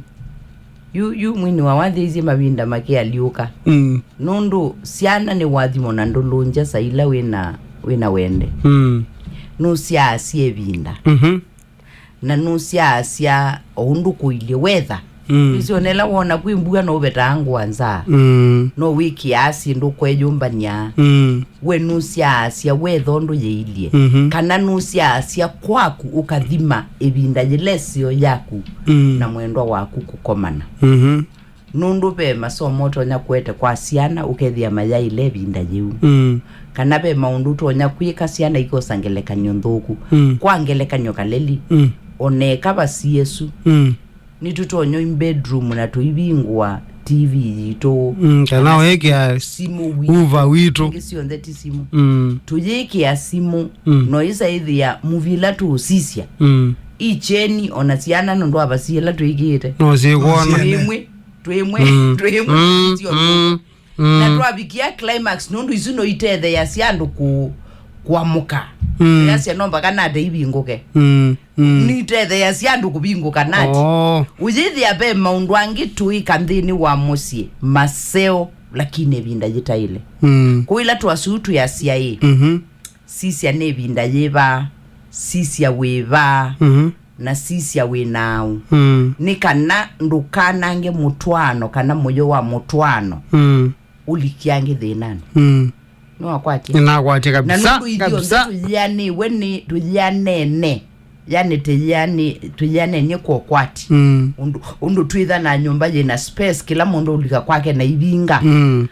Yu, yu mwini wa wathĩisye mavinda makĩalyũka. Mm. Nũndũ syana nĩ wathimo na ndũlũngya sa ila wĩna, wĩna wende. Mm. Nũsyaasya ĩvinda. Mhm. Na nũsyaasya o ũndũ kũilye wetha. Mm. Nĩsyona ĩla wona kwĩ mbua no ũvetaa ngũa nza. Mm. No wĩkĩaa syĩndũ kweyũmbany'a. Mm. We nũsyaasya wetha ũndũ yĩilye. Mhm. Kana nũsyaasya kwaku ũkathima ĩvinda yĩla ĩseo yaku. Mm. Na mwendwa waku kũkomana. Mhm. Nũndũ ve masomo ũtonya kũete kwa syana ũkethĩa mayaĩle ĩvinda yĩu. Mm. Kana ve maũndũ ũtonya kwĩka syana ikosa ngelekany'o nthũku. Mm. Kwa ngelekany'o kaleli, mm, oneka vasiĩsu. Mm. Nĩtũtonya bedroom na tũivingũa T V yitũ. Mm, kana wĩkĩa simũ witũ. Uva witũ. Ingĩ syonthe ti simũ. Mm. Tũyĩkĩa simũ, mm, no ĩsa ĩthĩa movie ila tũũsisya. Mm. Icheni ona syana nũndũ wa vasi ila twĩkĩte. No syĩkwona. Twĩmwe, twĩmwe, mm, twĩmwe, mm, sio mm. Mm. Na twavikia climax nũndũ isu no itetheeasya andũ kũ-, kũamũka. Mm. Yasya no mpaka nate ivingũke. Mm. Mm. Nitetheeasya andũ kũvingũka nati. Oh. Ũyĩthĩa ve maũndũ angĩ tũĩka nthĩnĩ wa mũsyĩ, maseo, lakini ĩvinda yĩtaĩle. Mm. Kũu ĩla twasuu twĩasya ĩ, mhm, sisya nĩ ĩvinda yĩva, sisya wĩva, mhm, na sisya wĩ naaũ. Mm. Nĩ kana ndũkanange mũtwaano kana mũyo wa mũtwaano, mm, ũlikyange thĩnanĩ. Mm. Nĩwakwatya? Nĩnakwatya kabisa, nũndũ ithyonthe kabisa. Tũyĩanĩwe nĩ, tũyĩanene. Yani tũyĩanĩ-, tũyĩanenie kwa ũkwati. Mm. Ũndũ, ũndũ twĩtha na nyũmba yĩna space, kĩla mũndũ ũlika kwake na ivinga. Mm.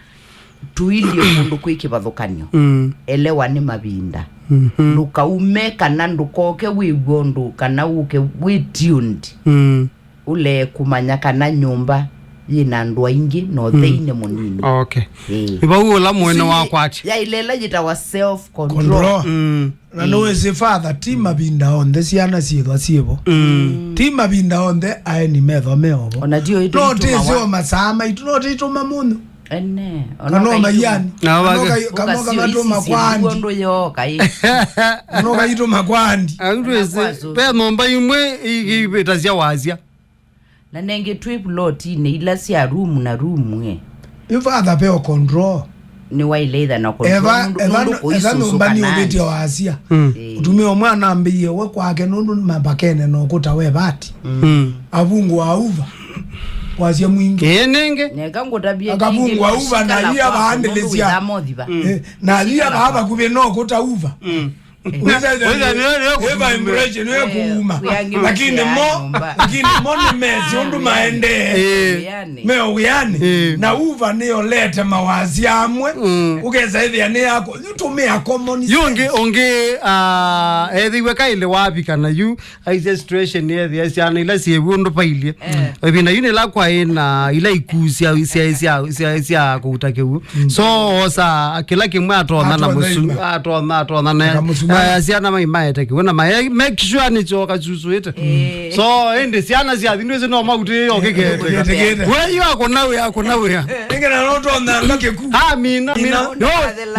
Tũilyĩ kũndũ kwĩ kĩvathũkany'o. Mm. Elewa nĩ mavinda. Mhm. Ndũkaume kana ndũkoke wĩw'e ũndũ kana ũke wĩ tuned. Mm. Ũlee kũmanya kana nyũmba yĩna andũ aingĩ na ũtheinĩ mũnini. Okay. Ĩĩ. Vau ũla mwene wakwatya. Yaĩle ĩla yĩtawa self control. Control. Mm. Na nĩwĩsĩ father, ti mavinda onthe syana syĩthwa syĩvo. Mm. Ti mavinda onthe aeni methwa meovo. Ona ti o itũ no itũmawa. Tĩsyo masaa maitũ, no tĩtũma mũnyũ. Ene, kana ona maiani. Kana ũka-, kana ũkamatũma kwa andi. Ũndũ yoka ĩ. Kana ũkaitũma kwa andi. Andũ esi, ve nyũmba imwe i-, ivĩtasya wasya. Na nengĩ twĩ plotinĩ ila sya room na room ĩ. Yu father ve o control. Nĩwaĩle itha na control. Eva, nũndũ, eva, nũndũ eva kũisũsũka nyũmba nĩ ũvĩtye nandi. Wasya. Mm. Ĩĩ. Ũtumĩa ũmwe anambĩie we kwake nũndũ mambakene na ũkũta we vati. Mm. Avungũa uva. Wasya mwingĩ. Ĩĩ nĩngĩ. Neka ngũtavye akavungwa ningĩ uva na nosikala ia kwaku vaandĩlĩsya. Nũndũ wĩthama ũthiva. Mm. Eh, na ia vaa vakuvĩ no kũta uva. Mm. Wĩtha nĩ, nĩ, nĩ vibration, nĩ kuuma. Lakini mo, lakini mo nĩ mesi ũndũ maendee. Eh. Me ũwiani. Eh. Na uva nĩyolete mawasi amwe. Mm. Ũkesa ĩthĩa nĩ yako. Yu tũmĩa common sense. Yu ũngĩ, ũngĩ, ah, ethĩiwe kaĩlĩ wavika na yu aisye situation yethĩa syana ila syĩvu ũndũ vailyĩ. Eh. Ĩvinda yu nĩla kwaĩ na ila ikuu sya, sya, sya, sya, sya kũuta kĩw'ũ. Mm. So osa kĩla kĩmwe atonya na mũsu-, atonya, atonya na, eh, syana mai maete kĩw'ũ na mae-, make sure nĩkyo kasusuĩte. Eh. So ĩndĩ syana syathi ndwĩsĩ no mautĩĩo kĩkete. Kĩkete. We yu akũna wĩa, akũna wĩa. Ĩngĩ na no tonyanga kĩku. Ah, mina, mina. Ina. Yo,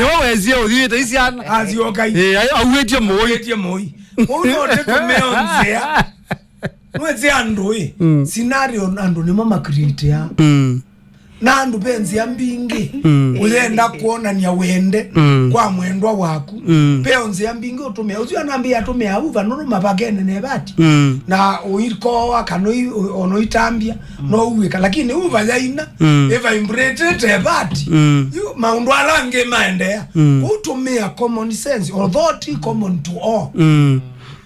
yo wesie ũthiĩte isyana. Asiokai. Eh, auĩtie mũi. Auĩtie mũi. Kwoou no tũtũmĩe o nzĩa. Nwĩsĩ andũ ĩ, mm, scenario andũ nĩmo macreatea. Mm. Na andũ ve nzĩa mbingĩ, mm, ũyenda kwonania wende, mm, kwa mwendwa waku. Mm. Ve o nzĩa mbingĩ ũtũmĩa. Ũsu anambĩa atũmĩa uva nũndũ mavakene na ĩvati. Mm. Na ũikoa kana ũi-, ona ũitambya, mm, no uĩka. Lakini uva yaina, mm, ĩvibratĩte ĩvati. Mm. Yu maũndũ ala angĩ maendeea. Mm. Kwoou tũmĩa common sense, although ti common to all. Mm.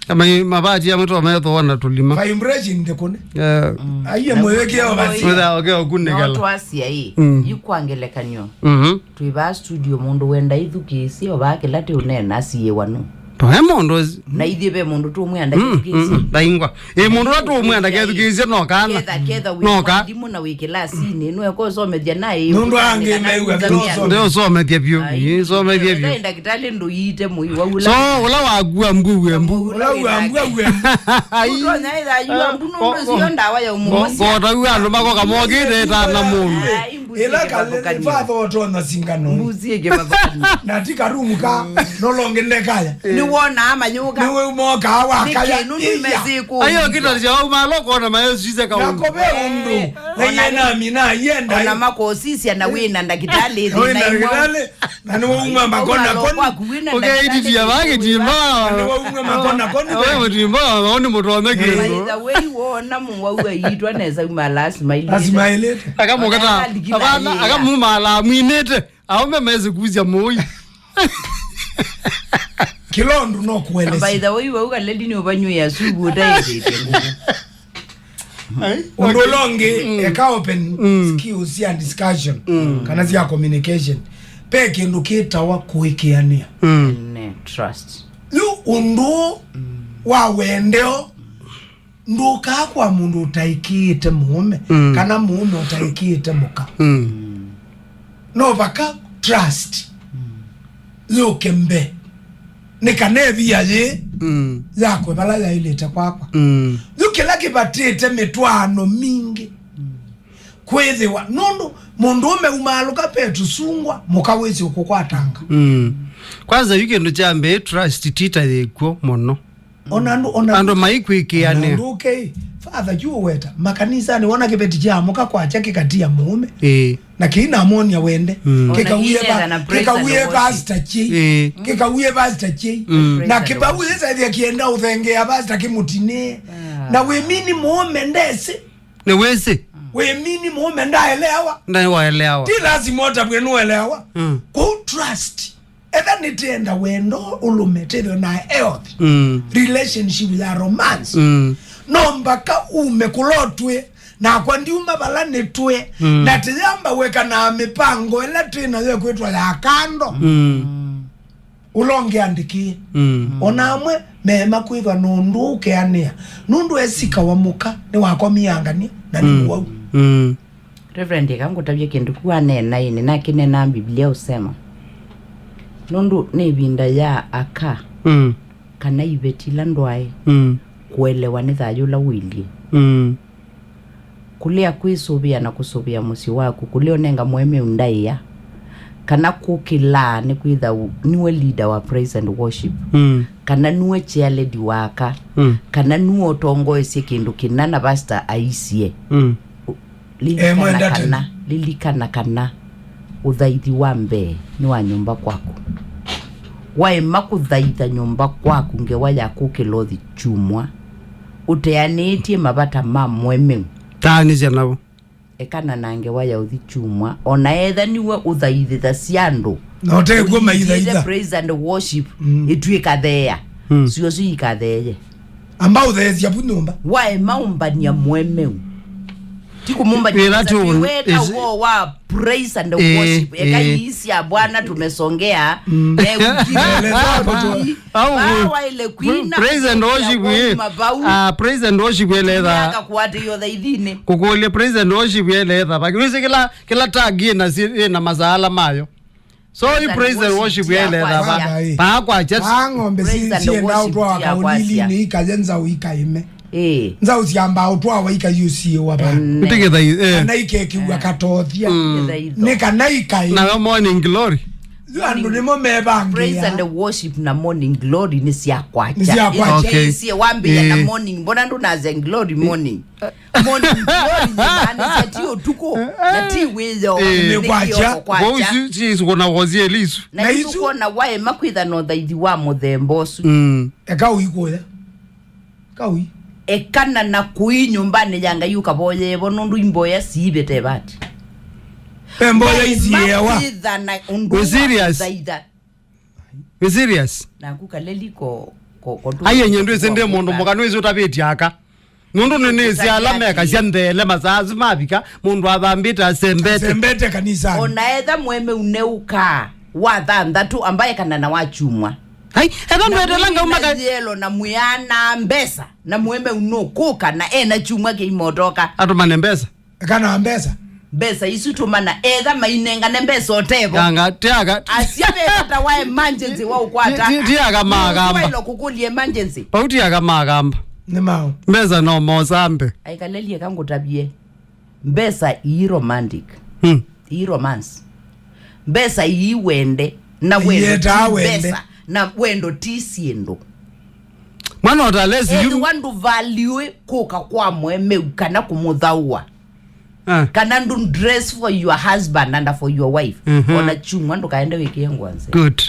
Amai mabati amwe to metho na tulima. Vibration ndikune. Eh. Aiye mweke wa basi. Wetha oke okunikala. No twasia ĩ. Mm. Yu kwa ngelekany'o. Mhm. Twĩ vaa studio, mũndũ wenda ithukĩĩsye, o vaa kĩla tĩũneena asiĩwa nũ. Toe mũndũ ũsi- Na ithyĩ ve mũndũ tũmwenda Mm, kĩthukĩĩsye. Mm, ndaingwa. Ĩ mũndũ ũla tũmwenda kethukĩĩsye no kana. Ketha, ketha wĩ No ka- mwalimũ na wĩ kĩlasinĩ, nũeka ũsomethya na ĩ Nũndũ angĩ mew'a kana nũsomethya. Ndio somethia biũ. Ai, Ĩ somethia biũ. Ndakĩtalĩ ndũiite mũi wa ũla. So, ũla wakua mbu we mbu. Ũla wambua we mbu. Ai. Ũtonya ĩtha yua mbu nũndũ sio ndawa ya ũmũhosia. Kota ua andũ makoka mokĩte ta na mũndũ. Ai, mbuzi Ĩla ĩkĩvathũkania. Kalele fatho ũtonya singano. Mbuzi ĩkĩvathũkania. Na ti karumu ka nolonge ndekaya. Nĩwonaa mayũka. Nĩwe mokaa wakaya. Nĩkĩ nũndũ Iya. Imezĩkũ. Ayo kĩta cia uma loko na mayo sise Na kaundu. Kove ũndũ. Na Ona yena mina yenda. Ona makosisya na wĩna ndakĩtalĩ Wĩna thĩna imwe. Ndakĩtalĩ. Na nĩwaumwa makona koni. Ũkeitithia vaa kĩtimba. Na nĩwaumwa makona koni. We mũtimba, aoni mũtome kĩndũ. By the way, wona mũwau aitwa nesa uma lazima ilite. Lazima ilite. Akamũkata. Ona alikila Abana, iya. Akamumala mwinĩte. Aume mezi kuzya mũi. Kĩla ũndũ no By kuelesya. The way, wau kaleli nĩ ũvanyũĩa suvu ũtaĩtĩte ngũkũ. Ai, ũndũ okay. Ũla ũngĩ, mm. Eka open mm. Skills cia discussion mm. Kana cia communication. Pe kĩndũ kĩtawa kũĩkĩanĩa mm. Ne trust. Yu ũndũ mm. Wa wendeo ndũkaa kwa mũndũ ũtaĩkĩĩte mũũme mm. Kana mũũme ũtaĩkĩĩte mũka mm. No vaka trust mm. Yũke mbee. Nĩ kana ĩvia yĩ mm. Yakwe vala yaĩlĩte kwakwa mm. Yu kĩla kĩvatĩte mĩtwaano mingĩ mm. Kwĩthĩwa nũndũ mũndũũme umaalũka pe tũsungwa mũka wĩsĩ ũkũkwatanga mm. Kwanza yu kĩndũ kya mbee trust tita yĩkw'o mũno. Ona andũ ona Andũ maikwĩkĩanĩa. Andũ ũkei father kiuweta makanisanĩ wona kĩveti kya mũka kwakya kĩkatia mũũme. Ĩĩ. Na kĩinamonia wende mm. Kĩkawie Ona kĩkawie pastor chei. Ĩĩ. Kĩkawie pastor chei mm. Na kĩvau ĩsaithia kĩenda ũthengeea pastor kĩmũtinĩe. Na wĩmini mũũme ndesĩ. Nĩ wĩsĩ. Wĩmini mũũme ndaeleawa. Ndaĩ waeleawa. Ti lazima ũtavwe nũeleawa mm. Kũu trust. Etha nĩtenda wendo ũlũme tĩthwe na health mm. Relationship ya romance mm. No mbaka ume kũla ũtwĩ nakwa ndiuma vala nĩtwĩ mm. Na tĩyamba weka na mĩpango ĩla twĩ nayo ĩkwĩtwa ya kando mm. Ũla ũngĩ andĩkĩe mm. Ona amwe meema kwĩthwa nũndũ ũkeanĩa nũndũ esikawa mũka nĩwakomiangania na nĩ mũwau mm. Reverend, eka ngũtavye kĩndũ ku waneena ĩĩ, nĩnakĩneenaa Biblia ũsema. Nũndũ nĩ ĩvinda ya aka mm. Kana iveti ila ndwae mm. Kũelewa nĩ thayũ ũla ũilyĩ mm. Kũlea kwĩsũvĩa na kũsũvĩa mũsyĩ waku, kũlea ũnenga mũemeu ndaĩa, kana kũkĩlaa nĩ kwĩtha nĩwe leader wa praise and worship mm. Kana nĩwe chairlady wa aka mm. Kana nĩwe ũtongoesye kĩndũ kĩna na pastor aisye mm. Lilikana kana, lilikana kana ũthaithi wa mbee nĩ wa nyũmba kwaku. Waema kũthaitha nyũmba kwaku ngewa ya kũkĩla ũthi kyumwa, ũteanĩĩtye mavata ma mũemeu. Taanĩsya navo. Ekana na ngewa ya ũthi kyumwa, o na etha nĩwe ũthaithĩthasya andũ. Na ũtekw'o maithaitha. Ũingĩte praise and worship, mm. Ĩtw'ĩkatheea. Mm. Sio sio ikatheeye. Amba ũtheesya vu nyũmba. Waema ũmbany'a mũemeu. Ti kũmũmbany'a weka ũvoo wa praise and worship. Eka ii sya Bwana tumesongea. Au waile kwina. Praise and worship. Ah, praise and worship eletha. Akakwatĩio thaithini. Kũkũlya praise and worship eletha. Bakirisi kila kila tag ina ina masaala mayo. So hii praise and worship yaeletha va. Paa kwakya. Paa ng'ombe sienda ũtwawa kaũlilinĩ ikaye nzaũ ikaĩme. Ĩĩ. Nzaũ syambaa ũtwawa ikayũsiĩwa va. Nĩkĩthai. Kana ikekĩw'a katothya. Nĩ kana ikaĩ. Nayo morning glory. Yu andũ nĩmo mevangĩaa. Praise and worship na morning glory nĩ sya kwakya. Nĩ sya kwakya. Ĩsie wambĩĩa na morning, mbona ndũnasya glory morning? Morning glory yĩmaanisya ti ũtukũ na ti wĩoo. Nĩ kwakya. Kwakya. Kwou isu syĩsũkũna wosie ĩli isu. Na isu kwona waema kwĩtha na ũthaithi wa mũthemba ũsu. Eka ũikũya. Kaui. Ekana na kũi nyũmbanĩ ya Ngai ũkavoyee vo, nũndũ imboya siivĩte vati. Ve mboya isiĩawa. Kwĩtha na ũndũ wa kũthaitha. Wĩ serious? Naku kaleliko Ko- ko- Ai, enye ndwĩsĩ ndĩ mũndũ mũka, nĩwĩsĩ ũtavĩtye aka. Nũndũ nĩnĩsĩ ala mekasya ntheele masaa asu mavika, mũndũ avambĩte asembete. Asembete kanisani. Ona etha mweme ũneũkaa wa thanthatũ, ambaye kana na wa kyumwa. Ai, etha ndwetela ngauma ka- yelo na mwĩana mbesa, na mweme ũnũkũka, na ena kyumwa kĩimotoka. Atũmane mbesa. Kana mbesa. Mbesa isu tũmana, etha mainengane mbesa ũtevo. Yanga, tiaga. Asya ve vata wa emergency wa ũkwata. Ti- ti- tiaga magamba. Wailo kũkũlya emergency. Pau tiaga magamba. Nĩ mau. Mbesa no mosambe. Aikalelye kangũtavye. Mbesa ii romantic. Hmm. Ii romance. Mbesa ii wende. Na wendo ti wende. Mbesa. Na wendo ti syĩndũ. Mwana ũtalesi yu. Ethĩwa ndũvalyũĩ kũka kwa mwemeu kana kũmũthaũa. Ah. Kana ndũ dress for your husband and for your wife. Mhm. Ona kyumwa ndũkaende wĩkĩe ngũa nzee. Good.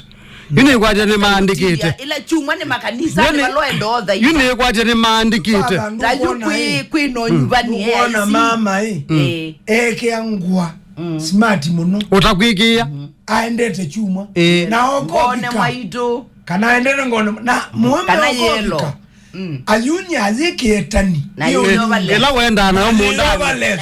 Yu nĩkwatya nĩmaandĩkĩte. Ila kyumwa nĩ makanisa nĩ valoenda otha. Yu nĩkwatya nĩmaandĩkĩte. Ta yu kwĩ kwĩ no nyuvani. Nũkwona mama ĩ. Eh. Ekĩa ngũa smart mũno. Ũtakwĩkĩĩa. Aendete kyumwa. Eh. Na okovika. Ngone mwaitũ. Kana aendete ngone na mũembe kana yelo. Okovika. Mm. Ayunya ayĩkĩe tani. Na yũnyovale. Ĩla wendaa nayo mũndani.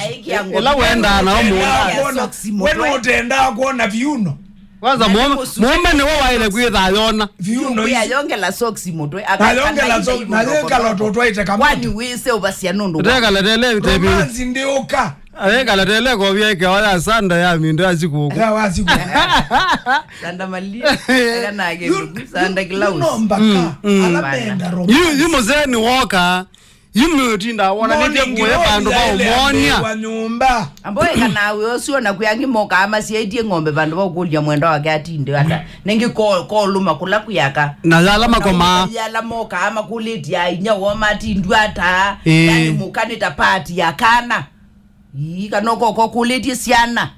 Ĩla wendaa nayo mũndani. Socks mũtwe. We nũtendaa kuona viuno. Kwanza mũũme nĩwe waĩle kwĩthaa yona. Viuno isu. Yongela socks mũtwe. Na yongela socks, na yĩkala tũtwaĩte kamũtwe. Kwani wĩse ũvasya nũndũ wa. Tekala tele tebi. Romanzi ndiũka. Ayekala tele kovya ĩkeo ya sanda ya mindo ya sikũkũ. Ya wa sikũkũ. Sanda malia. Eka nake. Sanda kilaus. No mbaka. Mm, mm. Ala menda romanzi. Yu yu mũseni woka. Yu mũtinda wona nĩte kuoya vandũ va ũmwonia. Wa nyũmba. Amboeka nawe ũsu ona kwĩ angĩ mokaa masyaĩtye ng'ombe vandũ va ũkũlya mwenda wake atinde ata. Nengĩ ko- kolũma kũla kũyaka. Na yala makomaa. Yala mokaa makũlĩtye ainya woo matindwa ata. Ĩĩ. Yani mũka nĩ ta part ya kana. Ii, kana ũkoko kũlĩtye syana.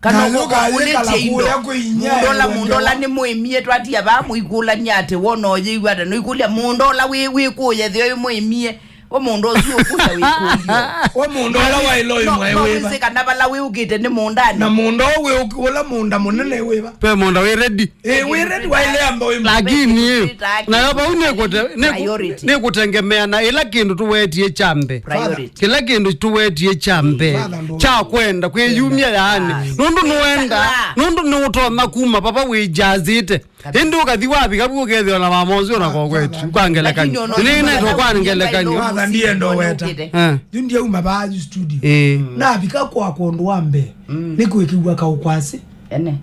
Kana ũkoko kũlĩtye indo. Mũndola, mũndola nĩ mũĩmie twatia vaa mũikũlany'a atĩ wona ũyĩw'a ata. Noikũlya mũndola wĩ wĩ kũya thĩ ũyũ mũĩmie. We mũndũ ũsu ũkũya wĩkũlyo. We mũndola waĩlo ĩmwe wĩva. Wĩsĩ kana vala wĩũkĩte nĩ mũndani. Na mũnda ũũ wĩ ũla mũnda mũnene wĩva. Pe mũnda wĩ ready. Ĩ, wĩ ready waĩle amba wĩ. Lakini nayo vau nĩkũte- nĩkũ- nĩkũtengemea na ĩla kĩndũ tũwetie kya mbee. Priority. Kĩla kĩndũ tũwetie kya mbee kya kwenda kwĩyumya yaani. Nũndũ nĩwenda, nũndũ nĩũtonya kuma vava wĩjazĩte. Ĩndĩ ũkathi wavika vu ũkethĩwa na mama ũsu ona kokwetu kwa ngelekany'o. Nĩnetwa kwa ngelekany'o. Father ndiendo weta. Eh. Yu ndiauma vaa yu studio. Eh. Navika kwa kũndũ wa mbee. Nĩkwĩkĩw'a kaũkwasĩ. Ene.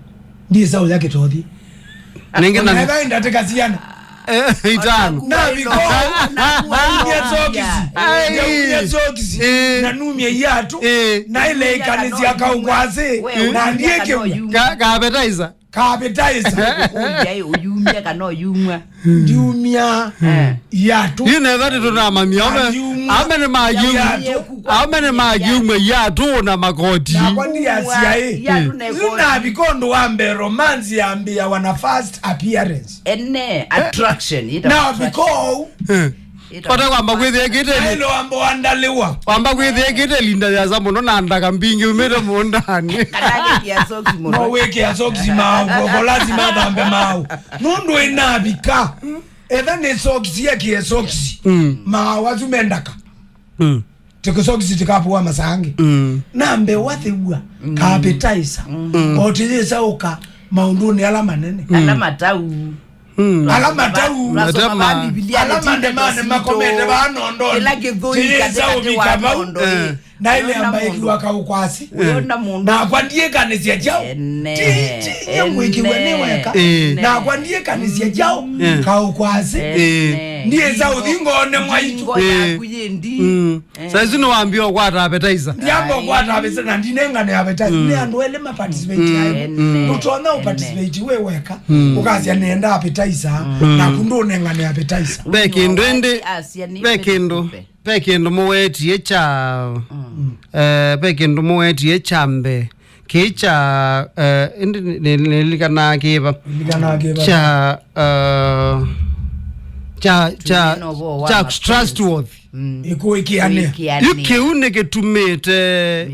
Ndiĩsa ũya kĩtothi. Nengĩ na- Ona ĩva ndatĩka siana. Eh, itano. Na viko, naumia sokisi. Ai. Naumia sokisi. Eh. Na numia iatu. Eh. Na ile ikanisya kaũkwasĩ. Na ndiĩkĩw'a. Ka- ka appetizer. Ka appetizer. Ũyai ũyumya kana ũyumwa. Ndiumya. Eh. Iatu. Yu netha nĩtũnamanyia ome. Ndiumya. Ame nĩ magiumya. Iatu. Ame nĩ magiumya iatu na makoti. Nakwa ndiasya ĩ. Iatu na ĩkoti. Yu navika ũndũ wa mbee romance yambĩawa na first appearance. Ene attraction. Ĩta na attraction. Vika ũu. Eh. Ĩta kwata kwamba kwĩthĩa kĩteli. Nailo wamba wandaliwa. Wamba kwĩthĩa kĩteli ndayasa mũno na ndaka mbingĩ umĩte mũndani. Kana agĩkĩa socks mũno. No wĩkĩa socks mau, koko lazima athambe mau. Nũndũ ĩnavika. Etha nĩ socks, yekĩe socks. Mm. Mau asu me ndaka. Mm. Tiko socks tikapua masangi. Mm. Na mbe wathew'a. Mm. Ka appetizer. Mm. Otiyĩsa ũka maũndũnĩ ala manene. Ala matau. Mm. Ala matau. Twasoma va Mbivilia ala manemane makomete vaa nondonĩ. Kĩla kĩthũi katĩkatĩ wa nondo. Eh. Na ile ambaĩkiwa kaũkwasĩ. Ũyona mũndũ. Nakwa ndiĩkanĩsya kyaũ. Ene, ti- tinya mwĩkiwe nĩ weka. Eh. Nakwa ndiĩkanĩsya kyaũ. Eh. Kaũkwasĩ. Ene. Ndiĩsa ũthi ngoone mwaitũ. Ngingo yaku yĩ ndi. Mm. Eh. Saizi nĩwambia ũkwata appetizer. Ndiamba ũkwata appetizer na ndinengane appetizer. Mm. Nĩ andũ elĩ ma participate ayo. Ene. Ndũtonya ũ participate we weka. Mm. Ũkasya nenda appetizer. Mm. Naku ndũnengane appetizer. Ve kĩndũ ĩndĩ. Ve kĩndũ. Ve kĩndũ mũwetie kya, eh, ve kĩndũ mũwetie kya mbee. Kĩĩ kya, eh, ĩndĩ nĩ- nĩ- nĩlilikanaa kĩva. Lilikanaa kĩva. Kya, eh, kya, kya, kya trustworthy. Ĩkũĩkĩanĩa. Yu kĩu nĩkĩtumĩte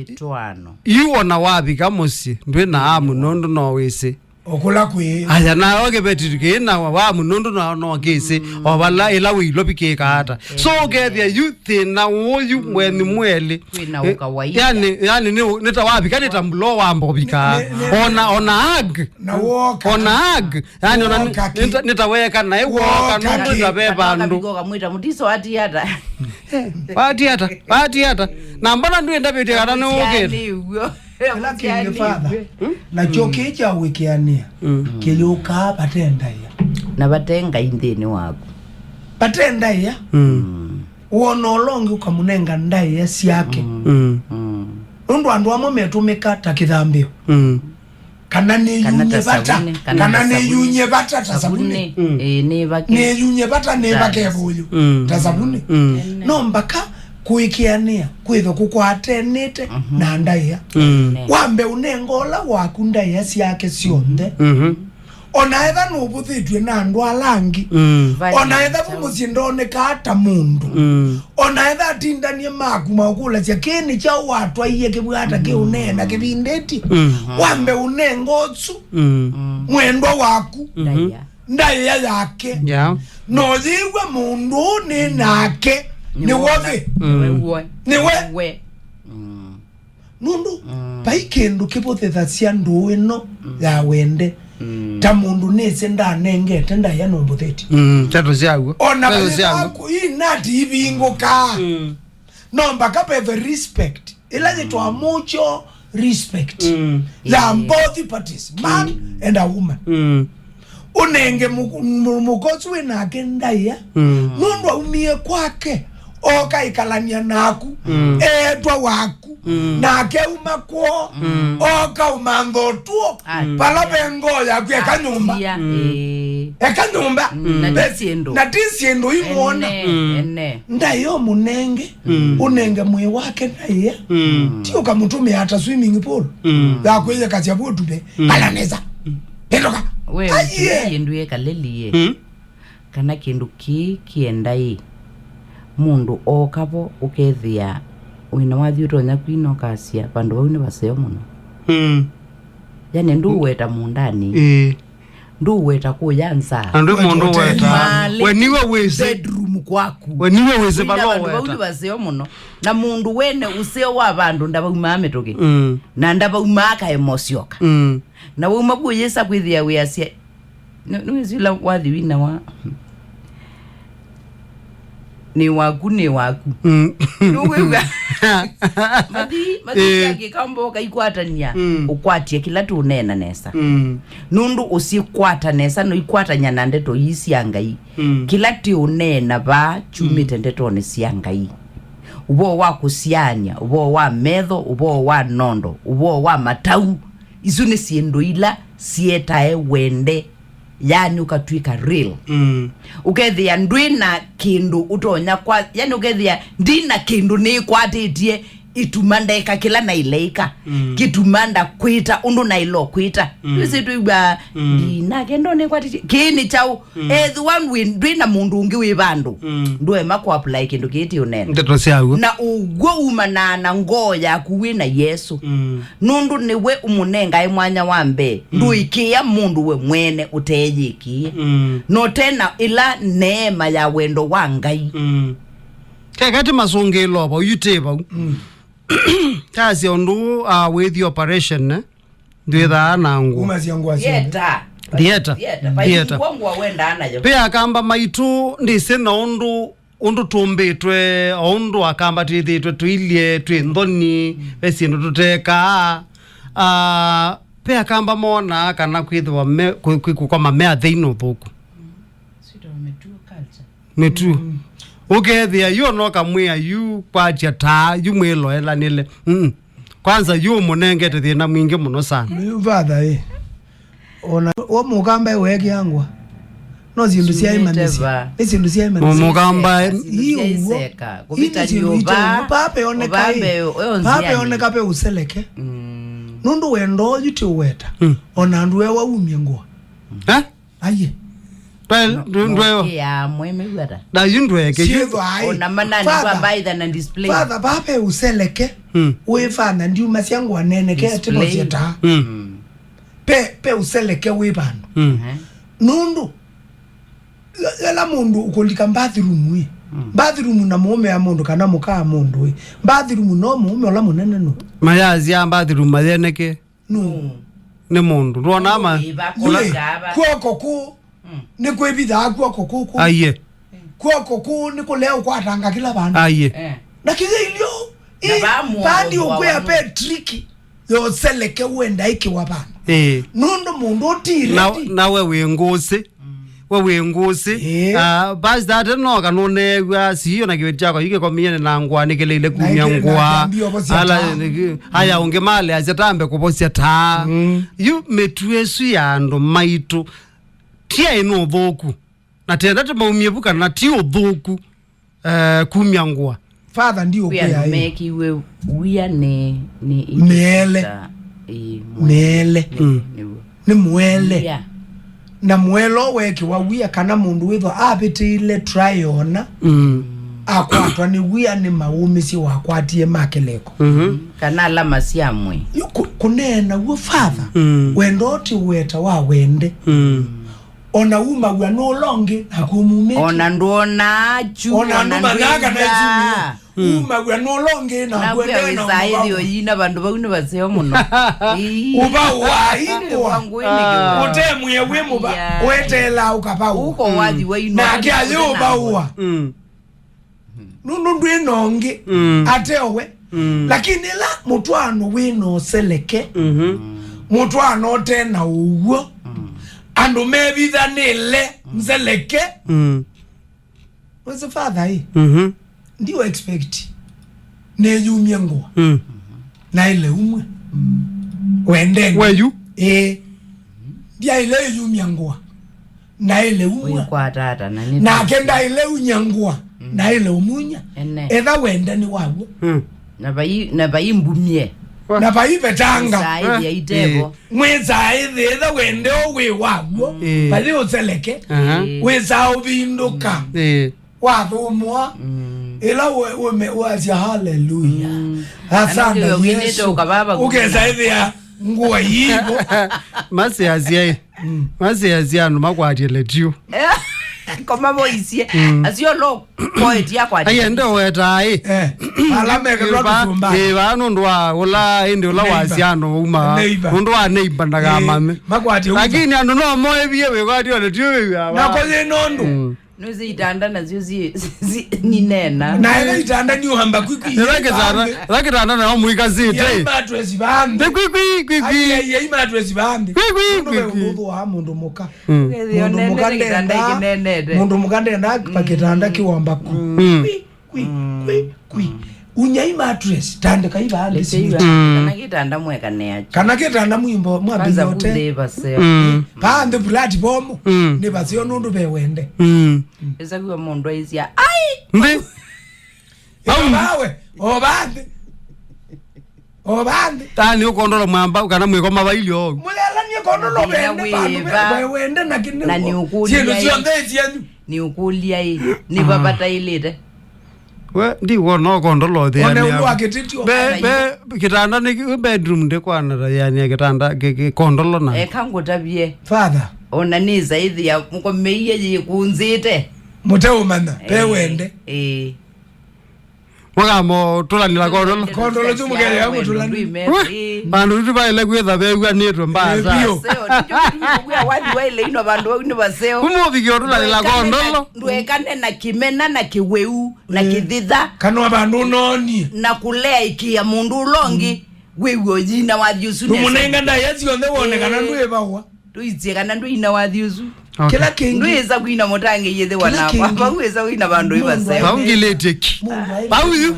yu ona wavika mũsyĩ ndwĩ na amu nũndũ no wĩsĩ. Okũla kwĩ. Aya, na o kĩveti kĩĩ na wa mũno nũndũ no, no kĩsĩ, o vala ĩla wĩ ilovi kĩĩka ata. So, ũkethĩa yu thĩna ũyũ mweni mwelĩ. Kwĩna ũkawaida. Yani, yani nĩ, nĩ ta wavika, nĩ ta mbulo wamba ũvika. Nĩ, nĩ, nĩ. Ona, ona hug. Na woka. Ona hug. Yani, ona nĩ, woka kĩ? Nĩ ta, nĩ ta weka naĩ woka, woka nũndũ kĩ? Nĩ ta ve vandũ. Kana ũkavika ũkamwĩta mũtiso ati ata. Wati ata, wati ata. Na mbona ndwĩ ndavĩtie kana nĩ ũkĩte? Mũtiani ũguo. Kĩla kĩngĩ, Father, nakyo kĩ kya wĩkĩanĩa, kĩyũkaa vate ndaĩa. Na vate Ngai nthĩnĩ waku. Vate ndaĩa. Wona ũla ũngĩ ũkamũnenga ndaĩa syake. Nũndũ andũ amwe metũmĩka ta kĩthambĩo. Kana nĩyunye vata, kana nĩyunye vata ta savunĩ. Ĩĩ, nĩvake. Nĩyunye vata, nĩvake vũyũ ta savunĩ. No mbaka kũĩkĩanĩa kwĩthwe kũkwatanĩte na ndaĩa. Wambe ũnenga ũla waku ndaĩa syake syonthe. Ona etha nũvũthĩtw'e na andũ ala angĩ. Ona etha vu mũsyĩ ndonekaa ta mũndũ. Ona etha atindanie maku maũkũlasya, "Kĩĩ nĩ kyaũ watwaie kĩvwata kĩũneena kĩvindĩti?" Wambe ũnenga ũsu mwendwa waku. Ndaĩa. Ndaĩa yake. Yeah. No yĩw'a mũndũ ũũ nĩ nake. Nĩ wothĩ. Nĩwe. Nĩwe. Nũndũ vai kĩndũ kĩvũthĩthasya ndũũ ĩno ya wende ta mũndũ nĩsĩ ndanengete ndaĩa nũmbũthĩtye. Ndeto syaw'o. Ona vai syaw'o. Vaku inati ivingũkaa. No mbaka veve respect. Ĩla yĩtwa mutual respect ya both parties, man and a woman. Ũnenge mũkosi wĩ nake ndaĩa nũndũ aumie kwake, oka ĩkalania naku, eetwa waku, nake auma kwoo, oka ũmantha ũtuo vala ve ngoo yaku, eka nyũmba. Eka nyũmba. Na ti syĩndũ imwona. Ndaĩa ũmũnenge, ũnenge mwĩĩ wake ndaĩa. Ti ũkamũtũmĩa ta swimming pool ya kwĩyĩkasya vu ũtuve. Kala nesa. Vĩtũka. We ũtũmĩie ndwĩe kaleli ye. Kana kĩndũ kĩĩ kĩenda ĩ, mũndũ ooka vo ũkethĩa wĩna wathi ũtonya kwina ũkasya, "Vandũ vau nĩ vaseo mũno." Yani ndũũweta mũũndanĩ. Ndũũweta kũya nza. Na ndwĩ mũndũ ũweta. We niwe wĩsĩ. Bedroom kwaku. We niwe wĩsĩ vala vandũ vau ũweta. Nĩ vaseo mũno. Na mũndũ wene ũseo wa vandũ ndavaumaa mĩtũkĩ. Na ndavaumaa kaemosyoka. Na wauma vu ũyĩsa kwĩthĩa wĩasya, nĩ, nĩwĩsĩ ũla wathi wina wa, nĩ waku, nĩ waku. Nũkwĩw'a? Mathi, mathi angĩkamba ũkaikwatania, ũkwatie kĩla tũneena nesa. Nũndũ ũsikwata nesa, noikwatany'a na ndeto ii sya Ngai. Kĩla tĩ ũneena vaa kyumĩte ndetonĩ sya Ngai. Ũvoo wa kũsyaany'a, ũvoo wa metho, ũvoo wa nondo, ũvoo wa matau, isu nĩ syĩndũ ila sietae wende, yani ũkatw'ĩka real. Ũkethĩa ndwĩ na kĩndũ ũtonya kwa, yani ũkethĩa ndi na kĩndũ nĩkwatĩtye, ituma ndeka kĩla naĩle ĩka, kĩtuma ndakwĩta ũndũ naĩle kwĩta. Twĩsĩ twĩw'aa, "Ndi nake ndo nĩkwatĩtye." Kĩĩ nĩ kyaũ? Ethĩwa ndwĩ, ndwĩ na mũndũ ũngĩ wĩ vandũ, ndũema kũapply kĩndũ kĩĩ tĩ ũnene. Ndeto syaw'o. Na ũw'o umanaa na ngoo yaku wĩ na Yesũ. Nũndũ nĩwe ũmũnengae mwanya wa mbee, ndũĩkĩĩa mũndũ we mwene ũteeyĩkĩĩe. No tena ĩla neema ya wendo wa Ngai. Keka ti masũngĩĩlo vau, yu tĩ vau. Tasya ũndũ, ah, wĩthi operation, eh? Ndwĩthaa na ngũ. Kumasya ngũa syonthe. Theater. Theater. Theater. Theater. Vai ngũa wendaa nayo. Ve akamba maitũ ndĩsĩ na ũndũ, ũndũ tũmbĩtwe, o ũndũ akamba twĩthĩtwe tũilye, twĩ nthoni, ve syĩndũ tũtekaa. Ah, ve akamba monaa kana kwĩthĩwa me, kwĩ, kwĩ, kũkoma me athei nĩ ũthũku. Sweet of mature culture. Mĩtuo. Ũkethĩa yu ona ũkamwĩa yu kwatya taa yu mwĩloelanĩle. Mm. Kwanza yu ũmũnengete thĩna mwingĩ mũno sana. Yu father ĩ. Ona wa mũkamba weekĩa ngũa. No syĩndũ sya imanĩsya. Nĩ syĩndũ sya imanĩsya. Mũkamba ĩ. Ii ũw'o. Kũvita nyũmba. Papa oneka ĩ. Papa oneka pe ũseleke. Nũndũ wendo ũyu ti ũweta. Ona andũ ewa umye ngũa. Eh? Aye. Ndwe-, ndwe-, ndweo. Nokĩaa mweme wata. Na yu ndweke yu. Syĩthwa ai. Ona manani. Father, kwa mbaitha na display. Father, papa useleke. Mm. Wĩ father, ndiuma sya ngũa neneke. Display. Ati mosyeta. Mm. Pe, pe ũseleke wĩ vandũ. Mm. Nũndũ, ĩla mũndũ ũkũlika bathroom ĩ, bathroom na mũũme ya mũndũ kana mũka wa mũndũ ĩ, bathroom no mũũme ũla mũnene nũ? Mayasya bathroom mayeneke. Nũ? Nĩ mũndũ. Ndwona ma? Ĩva, kw'oko kũũ. Nĩ kwĩvithaa kw'oko kũkũ. Aiye. Kw'oko kũũ nĩ kũlea ũkwatanga kĩla vandũ. Aiye. Eh. Na kĩthĩilyo, na ĩ, vaa mũndũ pandi ũkwĩa pe triki yoseleke wenda ĩkĩwa vandũ. Ĩĩ. Nũndũ mũndũ ũtĩĩle na, ti. Na we wĩ ngũsĩ. We wĩ ngũsĩ. Ĩĩ. Ah, basi that no kanũneew'a siyo na kĩveti kyakwa yikĩkomie na ngũa nĩkĩlĩile kumya ngũa. Ala, aya ũngĩ maleasya tambe kũvosya taa. Mm. Yu mĩtuo ĩsu ya andũ maitũ. Ti aĩ nĩ ũthũku. Na tenda tũmaumie vu kana ti ũthũku, eh, kumya ngũa. Father, ndi kwĩ ũkwĩa andũ ĩ. Mekiwe wia nĩ, nĩ mĩele. Ĩĩ, mwe-, mĩele. Nĩ, mm, nĩw'o. Nĩ mũele. Wia. Na mũele ũũ wekiwa wia kana mũndũ wĩthwa avĩtĩile try ona, mm, akwatwa nĩ wia nĩ maũmĩsye wakwatie ma kĩlĩko. Mhm. Kana alama sya mwĩĩ. Yu kũ-, kũneena w'o, Father, mm, wendo ti weta wa wende. Mm. Ona umaw'a nũla ũngĩ, naku ũmumĩtye. Ona ndwonaa kyu, ona ona ndũmanyaa kana ndwĩw'aa. Ĩkyumĩa. Mm. Umaw'a nũla ũngĩ, naku naku ende na wĩsaa ĩthĩ ũmũvau. Ũyina vandũ vau nĩ vaseo mũno. Ii. Ũvau wa ingwa. Ũvau ngũĩ nĩ kĩw'ũ. Ũtemwĩe wĩ mũva, yeah, weteelaa ũkavaũa. Ũko wathi wa ino. Nake ayĩ ũvaũa. Mm. Nũndũ ndwĩ na ũngĩ, mm, ate we. Mm. Lakini ĩla mũtwaano wĩ na ũseleke, mhm, mũtwaano ũte na ũw'o, mm, andũ mevithanĩle, mm, nzeleke. Mm. Wĩsĩ Father ĩ, mhm, ndiũ expect nĩyumye ngũa. Mm. Naĩle umwe. Mm. Wendeni. Weyu? Ĩĩ. Ndyaĩle ĩyumya ngũa. Naĩle umwa. Ũikwata ata, na nĩ nake ndaĩle unya ngũa, mm, naĩle umunya. Ene. Etha wende nĩ waw'o. Mm. Na vai, na vai mbumie. Na vai vetanga. Saa ĩthĩ aitevo. Eh. Mwĩsaa ĩthĩ, etha wende o wĩ waw'o. Mm. Vai ũseleke. Aha. Wĩsaa ũvindũka. Mm. Eh. Wathũmũa. Mm. Ĩla we, we me, wasya, "Haleluya." Mm. Asante, andũ wĩnĩte Yesu. Ũkavava ũkesa ĩthĩa ngũa iivo. Masi asyai. Mm. Masi asya andũ makwatie letio. Koma voisie. Mm. Asio lo poeti akwatie. Aye ndo wetae. Eh. Ala meketwa kĩsumba. Ĩva nũndũ wa ũla ĩndĩ ũla wasya andũ uma. Neighbor. Nũndũ wa neighbor ndakamame. Eh, makwatie uta. Lakini andũ no moevie wĩkwatio letio wĩw'a. Nako yĩ nũndũ. Mm. Nũsĩ itanda nasyo si, si, ninena. Na ĩla itanda nĩ ũhamba kwikwi. Ĩla kitanda, ĩla kitanda nayo mũikasĩte. Yai mattress vaa nthĩ. Nĩ kwikwi, kwikwi. Ai, ai, yai mattress vaa nthĩ. Kwikwi, kwikwi. Mũndũ we ũthũaa mũndũ mũka. Mm. Mũndũ mũka ndenda, mũndũ mũka ndenda pa kitanda kĩwamba ku. Mm. Kwi, kwi, kwi, kwi. Unyai mattress, tandĩkai vaa nthĩ simiti. Mm. Kana kitanda mwekanea. Kana kitanda mwimbo, mwambĩlya ũte. Kwanza vule vaseo. Mm. Vaa nthĩ platform, mm, nĩ vaseo nũndũ ve wende. Mm. Ĩsa kwĩwa mũndũ aisya, "Ai!" Nthĩ. Ĩvawe, o vaa nthĩ. O vaa nthĩ. Tani ũkondolo mwamba, kana mwĩko mavailyo. Mũlelanie kondolo vende, vandũ ve, ve wende na kĩnĩ. Na nĩ ũkũlya syĩndũ ĩ. Syonthe syenyu. Nĩ ũkũlya ĩ, nĩ vavataĩlĩte. We, ndiwona ũkondolo thĩanĩ. One ũndũ wa kĩtĩtyo. Be, be, kitanda nĩ kĩ-, bedroom ndĩkwana ta yani ya kitanda kĩ-, kĩ-, kondolo na. Eka ngũtavye. Father. Ona nĩsa ĩthĩa mũkomeie yĩkũnzĩte. Mũteũmanya, pe wende. Ĩĩ. Mwakamo tũlanĩla kondolo. Kondolo tu mũkele ya mũtũlanĩ. Ĩĩ. Vandũ tu vaĩle kwĩtha vew'anĩtwe mbasa. Ĩĩ, biũ. Vaseo, nĩkyo kĩtumi kũkwĩa wathi waĩle ino vandũ vau nĩ vaseo. Kuma ũvikio tũlanĩla kondolo. Ndwekane na kĩmena na kĩwĩu. Na kĩthitha. Kana vandũ ũnonie. Na kũleaĩkĩa mũndũ ũla ũngĩ, wĩw'e ũyina wathi ũsu nesa. Tũmũnenga ndaĩa syonthe wone kana ndwĩvaũa. Tũisye kana ndwĩina wathi ũsu. Okay. Kĩla kĩngĩ. Ndwĩsa kwina mũtangĩĩi ĩthĩwa nakwa. Kĩla kĩngĩ. Vau wĩsa wĩina vandũ ĩvaseo. Vau ngilĩtye ki. Mũndũ aile-, vau yu.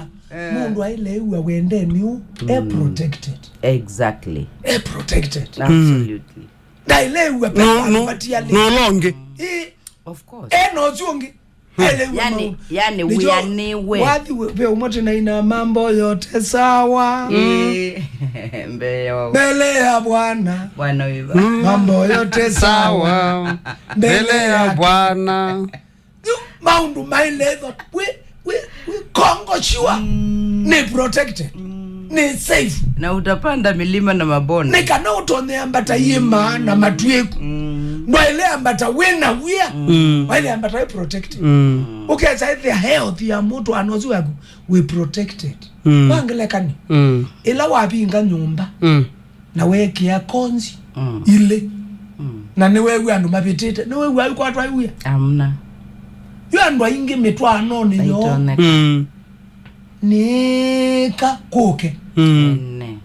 Mũndũ aile ĩw'a wendeni ũ, e protected. Exactly. E protected. Absolutely. Ndaile ĩw'a pe vandũ vatialĩ. No, no, no longe. Ĩ. Of course. E no ũsu ũngĩ. Yani, yani, nĩkyo wĩa nĩ we. Wathi we, ve ũmwe tĩnaina mambo yote sawa. Eh, mbele ya Bwana. Bwana wĩva. Mambo yote sawa. Sawa. Mbele ya Bwana. Yu, maũndũ mailethwa, we, we, we, Kongo sure. Mm. Nĩ protected. Mm. Nĩ safe. Na utapanda milima na mabonde. Nĩ kana ũtonye ambata iĩma na matuĩku. Mm. Ndwaĩle ambata wĩ na wia. Mm. Waĩle ambata wĩ protected. Mm. Ũkesa ĩthĩa health ya mũtwaano ũsu waku wĩ protected. Mm. Kwa ngelekany'o, mm, ĩla wavinga nyũmba, mm, na weekĩa konzi, mm, ilĩ, mm, na nĩwew'a andũ mavĩtĩte, nĩwew'a yu kwatwa wia? Amna. Yu andũ aingĩ mĩtwaanonĩ yoo. Aitoneka. Mm. Nĩĩka kũke. Mm. Ene.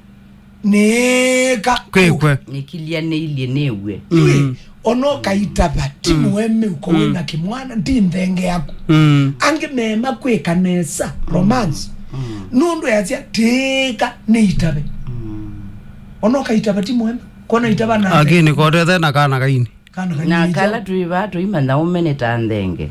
Nĩĩka kwĩkwe. Nĩkilya nĩilye nĩw'e. Yu, mm, ona ũkaitava, ti, mm, mũemeu ko, mm, wĩna kĩmwana, ti nthenge yaku. Mm. Angĩ meema kwĩka nesa, mm, romance. Mm. Nũndũ yasya, tĩĩka nĩitave. Mm. Ona ũkaitava, ti mũemeu. Kona itava na, lakini kotethe na kana kaini. Kana na kanyingi kala twĩ vaa tũimanya ũme nĩ ta nthenge.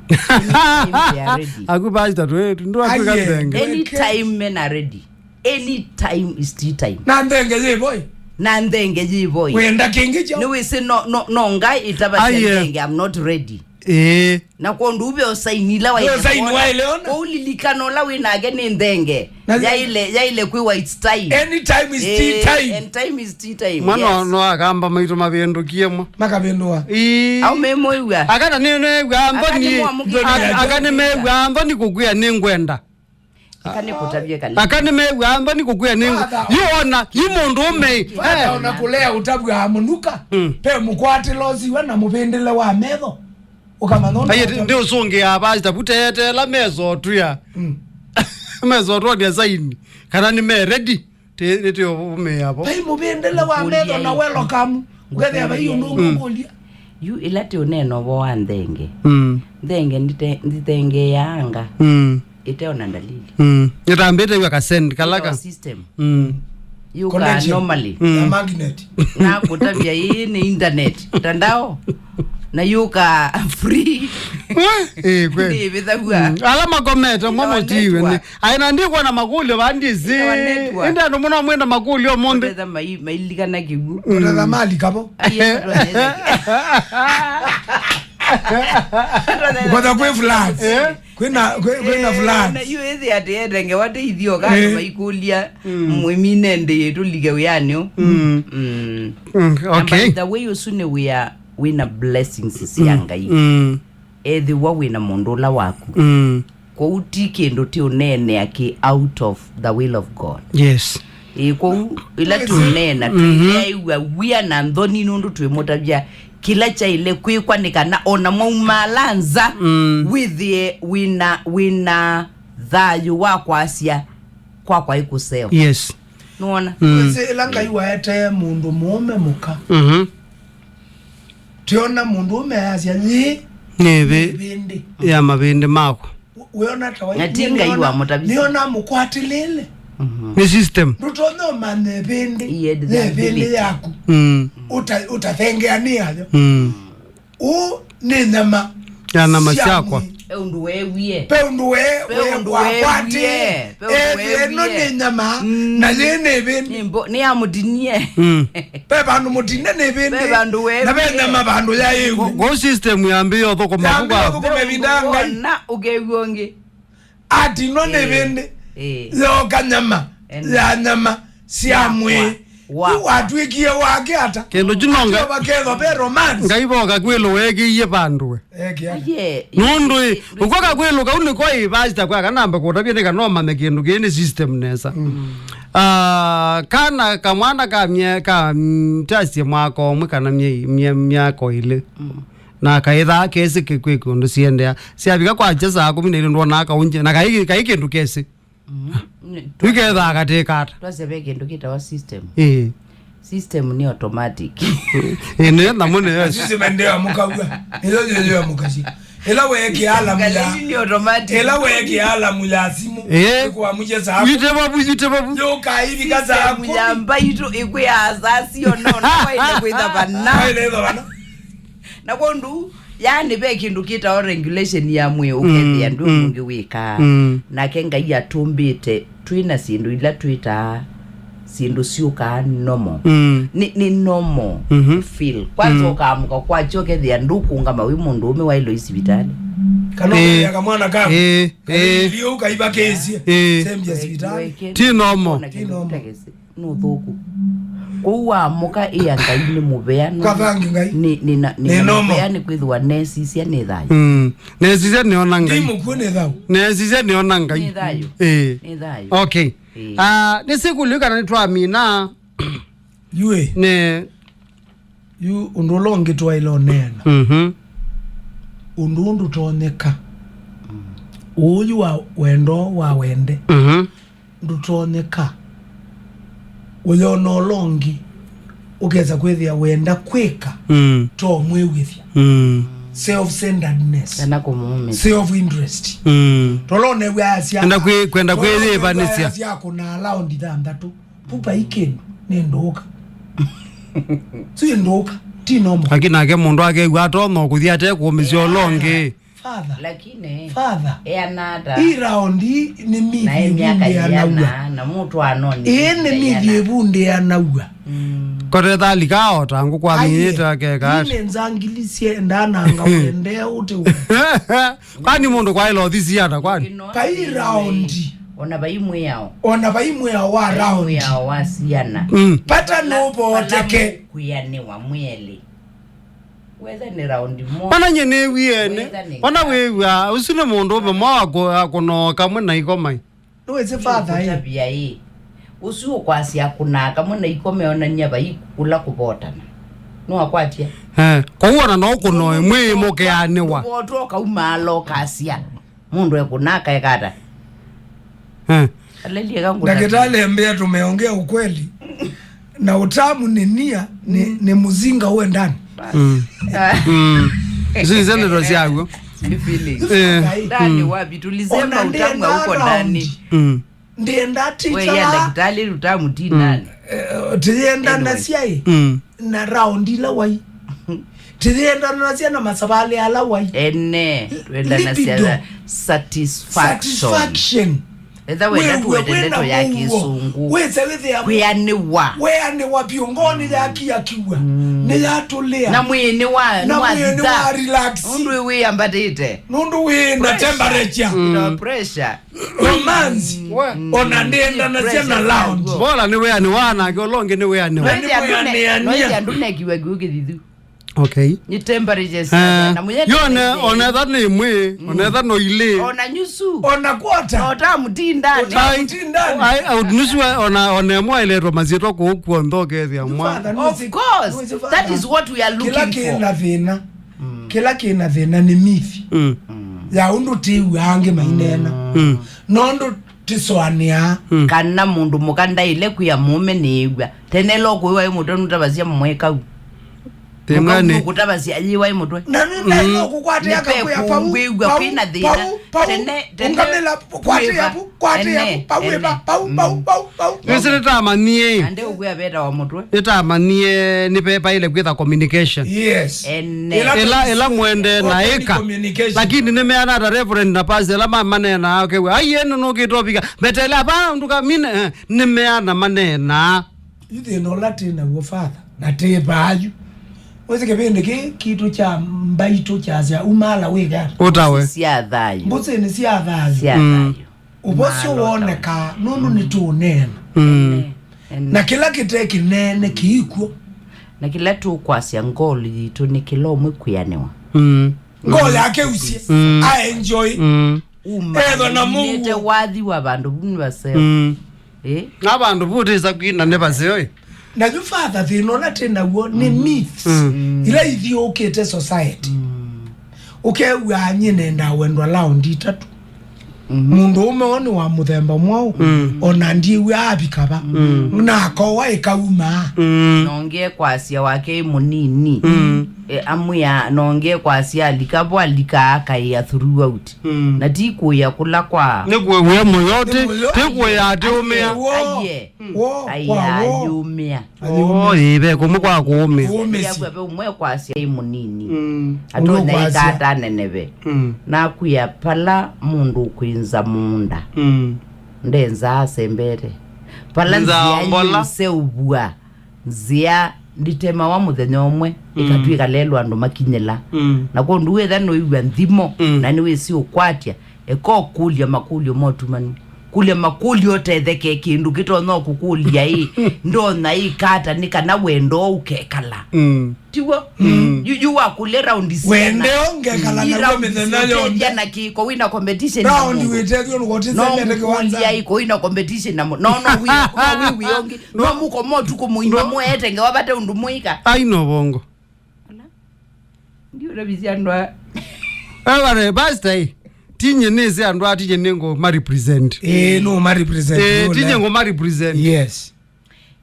Anytime they are ready. Aku pastor twĩ, ndwatwĩka, aye, nthenge. Anytime men are ready. Anytime is tea time. Na nthenge yĩ voi. Na nthenge yĩ voi. Wenda kĩngĩ kyo. Nĩ wĩsĩ no, no, no ngai ĩtava sya, aye, nthenge, I'm not ready. Ĩĩ. Na kwondũ uve ũsaini ila waile. Ũsaini kuona, waile ona. Kwa ulilikana ũla wĩ nake nĩ nthenge. Na yaile, yaile kwĩwa it's time. Anytime is tea, eh, time. And time is tea time. Mwana, yes, no akamba maitũ mavĩndũkie mwa. Makavĩndũa. Ii. Au memũigua. Akana nĩ, nĩw'a nthoni. Aka nĩ mwamũkĩra. Aka, aka nĩmew'a nthoni kũkwĩa nĩ ngwenda. Aka nĩ kũtavye kali. Aka nĩmew'a nthoni kũkwĩa nĩ ngwenda. Father. Yu ona, yu mũndũ ũme. Father, eh, ona kũlea ũtavw'a mũnuka. Mm. Pe mũkwatĩla ũsiwe na mũvĩndĩle wa metho. Ũkamanya ũndũ. Aye, wa ti, ndiũsũngĩa pastor, vuteetela mesotwĩa. Mm. Mesotwĩa saini. Kana nĩ me ready. Ti, nĩtĩũvũmĩĩa vo. Vai mũvĩndĩle wa metho na welcome. Ũkethĩa vai ũndũ, mm, ũngũkũlya. Yu ĩla tĩ ũneena ũvoo wa nthenge. Mm. Nthenge ndite-, nditengeeaanga. Mm. Ĩteona ndalili. Mm. Nĩtambĩte w'a kasend kala ka system. Mm. Yũkaa connection. Normally. Mm. Ya magnet. Na kũtavya ĩĩ nĩ internet, mtandao. Na yũkaa free. Eh, kweli. Nĩ ĩvĩthaw'a. Mm. Ala makomete mo. Ĩna mũtiwe network. Aĩ na ndikwona makũlyo vandisi. Ĩna network. Ĩndĩ andũ mũno mwenda makũlyo ũmũnthĩ. Kũtetha mai-, mailikana kĩw'ũ. Mm. Kũtetha malika vo. Aye, kũtetha. Kwanza kwĩ floods. Eh? Kwĩna, kwĩ-, kwĩna, eh, floods. Na yu ĩthĩ atĩ etengewa tĩ ithio, eh, kana maikũlya, mm, mwĩmine ndĩ tũlike wĩanĩ ũ. Mm. Mm. Mm, okay. And by the way, ũsu nĩ wĩa wĩna blessings sya Ngai. Mm. Ethĩwa wĩna mũndũ ũla waku. Mm. Kwoou ti kĩndũ tĩ ũneenea kĩ out of the will of God. Yes. Ĩ, kwoou ĩla tũneena, mhm, twĩtheew'a wia na nthoni nũndũ twĩmũtavya kĩla kyaĩle kwĩkwa nĩ kana o na mwaumaala nza, mm, wĩthĩe wĩna, wĩna thayũ wa kwasya, kwakwa ĩ kũseo. Yes. Nũona? Mm. Wĩsĩ ĩla Ngai waetee mũndũ mũũme mũka, mhm, tĩona mũndũ ũme ayasya, yĩ nĩvĩ, nĩvĩndĩ ya mavĩndĩ makwa. Wĩona ta wa-, na ti Ngai wamũtavisye. Nĩona mũkwatĩlĩle. Mhm. Nĩ system. Ndũtonya ũmanye ĩvĩndĩ. He had the ability. Nĩ ĩvĩndĩ yaku. Mm. Ũta-, ũtathengeanĩa yo. Mm. Ũũ nĩ nyama. Ya nyama sya syakwa mwĩĩ. Ve ũndũ weewie. Ve ũndũ we-, ve we-, ũndũ wakwatĩe. Weewie. Ve ũndũ weewie. Ethĩe ĩno nĩ nyama, mm, na yĩ nĩ ĩvĩndĩ. Nĩ mbo-, nĩ ya mũtinie. Mm. Ve vandũ mũtine nĩ ĩvĩndĩ. Ve vandũ weewie. Na ve nyama vandũ yaĩw'e. Kwo system yambĩĩa ũthũkũma. Yambĩĩa kũka ũthũkũma ĩvinda ya Ngai. Wona ũkew'a ũngĩ. Atinwa nĩ, eh, ĩvĩndĩ, eh, yoka nyama, ene, ya nyama sya, yakwa, mwĩĩ. Wakwa. Yu watw'ĩkie wake ata? Kĩndũ kyu nonga. Atio vakethwa ve romance. Ngai voka kwĩlũ weekĩie vandũ we. Eke ata? Aye, nũndũ ĩ, ĩ, ũko kakwĩlũ kau nĩko ĩ pastor kwa kana namba kũtavya nĩ kana ũmanye kĩndũ kĩĩ nĩ system nesa. Mm. Ah, kana kamwana ka mye-, ka, mm, tasie mwaka ũmwe kana mye-, mye-, myaka ĩlĩ. Mm. Na kaĩthaa kesĩ kĩ-, kwĩ kũndũ siendea. Syavika kwakya saa kũmi na ilĩ ndwonaa kaũngye. Na kaĩ, kaĩ kĩndũ kesĩ. Mhm. Yu kethaa katĩ kata. Twasya ve kĩndũ kĩtawa system. Ĩĩ. System nĩ automatic. Ĩĩ, nĩ namo nĩ. Na system ndio amũkaw'a. Ĩyo ndio amũkasi. Ĩla weekĩa alamu ya, system nĩ automatic. Ĩla weekĩa alamu ya simũ. Ĩĩ. Ĩkũamũkya saa. Wite vavu, wite vavu. Yũka ivika saa kũmi. System ya mbaitũ ĩkwĩaa saa sio no, na waĩle kwĩtha vana. Waĩle kwĩtha vana. Na kwondũ, yani, ve kĩndũ kĩtawa regulation ya mwĩĩ, mm, ũkethĩa ndwĩ, mm, mũndũ wĩkaa. Mm. Nake Ngai atũmbĩte twĩ na syĩndũ ila twĩtaa syĩndũ syũkaa normal. Mm. Nĩ, nĩ normal, mhm, feel. Kwanza, mm, ũkaamũka kwakya ũkethĩa ndũkũngama wĩ mũndũũme waĩlwe i sivitalĩ. Kana ũkĩlea kamwana kaku. Ĩĩ, ĩĩ. Kaĩlĩ ũkaivakĩĩsye. Ĩĩ. Sembya sivitali. Ti normal. Ti normal. Nũthũku. Kũu wamũka ĩa Ngai nĩ mũvea, nũ- Kathangi Ngai. Nĩ, nĩ na, nĩ Nĩ na normal. Mũvea nĩ kwĩthĩwa nesisya nĩ thayũ. Mm. Nesisya nĩona Ngai. Ndi mũkuũ nĩ thayũ. Nesisya nĩona Ngai. Nĩ thayũ. Ĩĩ. Nĩ thayũ. Okay. Ĩĩ. Ah, nĩsĩkũlĩu kana nĩtwamina. Yue. Nĩ Yu ũndũ ũla ũngĩ twaĩle ũneena. Mhm. Ũndũ ũũ ndũtonyeka. Ũũyu wa wendo wa wende. Mhm. Ndũtonyeka. Ũyona ũla ũngĩ, ũkesa kwĩthĩa wenda kwĩka, mm, to mwĩw'ĩthya. Mm. Self-centeredness. Kana kũmũũmĩsya. Self-interest. Mm. Tolonew'a asya. Kwenda kwĩ-, kwenda kwĩyĩvanĩsya. Asya kũna alaundi thanthatũ. Pupa ikĩndũ, nĩ ndũũka. Sio ndũũka, ti normal. Aki nake mũndũ akew'a atonya kũthi atekũũmĩsya ũla ũngĩ. Father. Lakini, Father. Eana ata? Ii raundi nĩ mithi. Na ĩ myaka ĩvundĩanaw'a. Yĩana, na mũtwaano nĩ ĩĩ nĩ mithi ĩvundĩanaw'a. Mm. Kote thali kaota ngũkũ aminĩte akeka ati. Nĩ nzangili syendananga wende ũte. Kwani mũndũ kwaĩla ũthi siana kwani? Vai raundi. Ona vai mwĩao. Ona vai mwĩao wa raundi. Mwĩao wa siana. Mm. Pata nũvoteke. Kwĩanĩwa mwĩelĩ. Wetha nĩ raundi mo. Ona nye nĩw'ĩene. Wetha nĩ ona wĩw'a, ũsu nĩ mũndũ ũmwe mwa akũ-, akũnoo kamwe na ikomai. Nĩwĩsĩ Father ĩ. Kũtavya ĩ. Ũsu ũkwasya kũnaa kamwe na ikomai onany'a vai kũla kũvotana. Nĩwakwatya? Eh, kwoou ona no kũnoe mwĩĩ mũkeanĩwa. Kũvotwa ũkaumaala ũkasya. Mũndũ ekũnaa kaeka ata? Eh. Alelye ka ngũtavya. Ndakĩtalĩ ambĩa tumeongea ukweli. Na utamu ni nia, ni, ni mzinga uwe ndani. Mm. Mm. Isu nĩsyo ndeto syaw'o. Ni feelings. Eh. Ndani wapi? Tulisema utamu hauko ndani. Mm. Ndienda ticha. We ya daktari utamu ti ndani. Eh, tiyenda na siai. Mm. Na round ila wai. Tiyenda na sia na masavali ala wai. Ene, twenda na sia. Libido. Satisfaction. Satisfaction. Etha wenda tuwete ndeto ya kĩsũngũ. Wĩse wĩthĩa. Kwĩanĩwa. Wĩanĩwa vyũ ngoo nĩyakiakiw'a. Nĩyatũlĩa. Na mwĩĩ nĩ wa, na mwĩĩ nĩ wa relax. Nũndũ wĩyambatĩte. Nũndũ wĩ na temperature. No pressure. Romance. Ona ndĩendanasya na lounge. Bora nĩ wĩanĩwa nake ũla ũngĩ nĩ wĩanĩwa. Noĩthĩa ndũnekiwe kĩu kĩthithu. Okay. Nĩ temperatures. Eh, na mũyenda yo ne, onetha nĩ ĩmwe, onetha no ilĩ. Ona nyusu. Ona quarter. Ota mutindani. Ota mutindani. Ai, au nusu wa-, ona, ona ĩmwe ĩletwa masyĩtwa kũu kuonthe ũkethĩa mwa. Of course. That is what we are looking for. Kĩla kĩna thĩna. Kĩla kĩna thĩna nĩ mithi. Mm. Ya ũndũ tĩw'aa angĩ maineena. Mm. Nondũ tĩsũanĩaa. Mm. Kana mũndũ mũka ndaĩle kwĩa mũũme nĩĩw'a. Tene lo kũĩwa ĩ mũtwe nũtavasya mwekau. Tĩmwa nĩ kũtavasya yĩwa ĩ mũtwe. Na nĩ ndaĩle kũkwatĩa kakwĩa pau, pau, pau, pau, tene, tene, ũngamĩla, kwatĩa pu, kwatĩa pu, pau ĩva, pau, pau, pau, pau. Nĩsĩ nĩtamanyie. Na ndeũkwĩa vetawa mũtwe. Nĩtamanyie nĩvevaĩle kwĩtha communication. Yes. Ene. Ĩla, ĩla mwende na ĩka. Lakini nĩmeana ata Reverend na Pastor ĩla ma-, maneenaa ũkew'a. Ai, ene nũkĩte ũvika. Mbetele apa nduka mine, eh, nĩmeana maneenaa. Yu thĩna ũla twĩ naw'o, Father, na twĩ vaa yu. Wĩsĩ kĩvĩndĩ kĩĩ kitũ kya mbaitũ kyasya, "Umala wĩke ata?" Ũtawe. Sya thayũ. Mbũsĩnĩ sya thayũ. Sya thayũ. Ũvosyo wonekaa nũndũ nĩtũũneena. Mm. Ene. Na kĩla kĩte kĩneene kĩikw'o. Na kĩla tũkwasya ngoli yitũ nĩ kĩla ũmwe kwĩanĩwa. Mm. Ngoo yake usye, mm, a enjoy. Mm. Uma, ethwa na mũuo. Wathi wa vandũ vu nĩ vaseo. Mm. Eh? Na vandũ vu ũtĩsa kwina nĩ vaseo, eh? Na yu Father thĩna ũla twĩ naw'o nĩ myths, mm, ila ithiũũkĩte society. Mm. Ũkew'aa nyie nendaa wendwa laundi itatũ. Mhm. Mũndũ ũme ũũ nĩ wa mũthemba mwaũ, mm, ona ndiw'aa avika va. Mm. Na akowa ĩkaumaa. Mm. Nongie kwasya wake ĩ mũnini. Mm. E, amwĩa nongie kwasya alika vo alika akaĩa throughout. Mm. Na ti kũĩa kũla kwa. Nĩ kũĩa mũyo, ti, nĩ mũyo, ti kũĩa atĩ ũmĩa. Aiye. Wo, aiye kwa wo. Ayũmĩa. Oh, ĩĩ, ve kũmũ kwa kũũmĩa. Kũũmĩsya. Ve ũmwe kwasya ĩ mũnini. Mm. Atonya ĩkata neneve. Mm. Nakwĩa pala mũndũ ũkwĩnza mũũnda. Mm. Ndenza asembete. Pala nzĩa yũseũvw'a. Nzĩa nditemawa mũthenya ũmwe, mm, ĩkatw'ĩka lelũ andũ makinyĩla. Mm. Na kwondũ wĩtha nũĩw'a nthimo, mm, na nĩwĩsĩ ũkwatya, eka ũkũlya makũlyo motumanu. Kũlya makũlyo ũtetheke kĩndũ kĩtonya kũkũlya ĩ, ndonya ĩkata nĩ kana wendo ũkekala. Mm. Tiw'o? Mm. Yu, yu wakũlya raundi siana. Wendeo ngekala na raundi mĩthenya yonthe. Siũtethya na kĩko, wĩna competition na mũndũ. Raundi wĩtethyo nũkotĩsemete kĩwanza. No ngũkũlya ĩko, wĩna competition na mũndũ. No, no, wĩ, no, wĩ wĩ ũngĩ. No, no mũko motukũ mũima mũete ngewa vate ũndũ mũika. Ai, no vongo. Ala. Ndiũtavĩsya andũ a- Evare, pastor, eh. Tinye nĩsĩ andũ a tinye nĩngũ ma represent. Eh, no ma represent. Eh, tinye ngũ ma represent. Yes.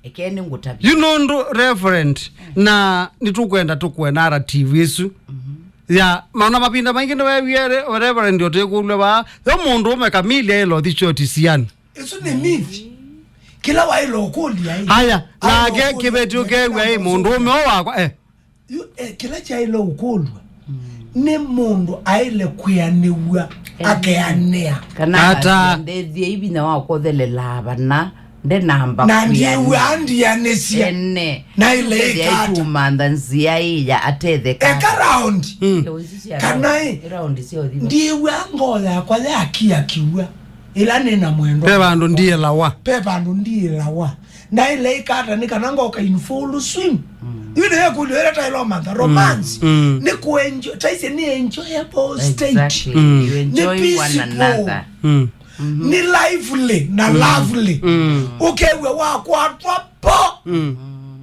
Eke nĩ ngũtavya. You know, ndo reverend, na nĩtũkwenda tũkũe narrative ĩsu. Mhm. Ya, maona mapinda maingĩ nĩwewie re-, reverend ũtĩkũlwe vaa. Yo mũndũ ũme kamili aĩlo thi short siani. Ĩsu nĩ myth. Kĩla waĩlo ũkũlya ĩ. Haya, nake kĩveti ũkew'a ĩ, mũndũ ũme o wakwa, eh. Yu, eh, kĩla kyaĩle ũkũlw'a nĩ mũndũ aĩle kwĩanĩw'a, eh, akeanĩa. Kana ata akasya, "Ndethie vinya wa kũthelela vana, ndenamba na kwĩanĩa." Ndiw'aa ndianĩsya. Ene. Na ile ĩkata. Ĩtũmantha nzĩa ĩya atetheka. Eka round. Mm. Ndio ici cia kana round. Ĩ, round sio thima. Ndiw'aa ngoo yakwa yakiakiw'a. Ĩla nĩ na mwendo. Ve vandũ ndiĩlawa. Ve vandũ ndiĩlawa. Naĩle ĩkata nĩ kana ngoka in full swing. Mm. Yu nĩyo ĩkũlyo ĩla taĩlomantha romance. Mm. Nĩ kũenjoy, taisye nĩ enjoyable state. Exactly. Mm. You enjoy one another. Nĩ peaceful. Mm. Nĩ lively na lovely. Mm. Ũkew'a wakwatwa po. Mm.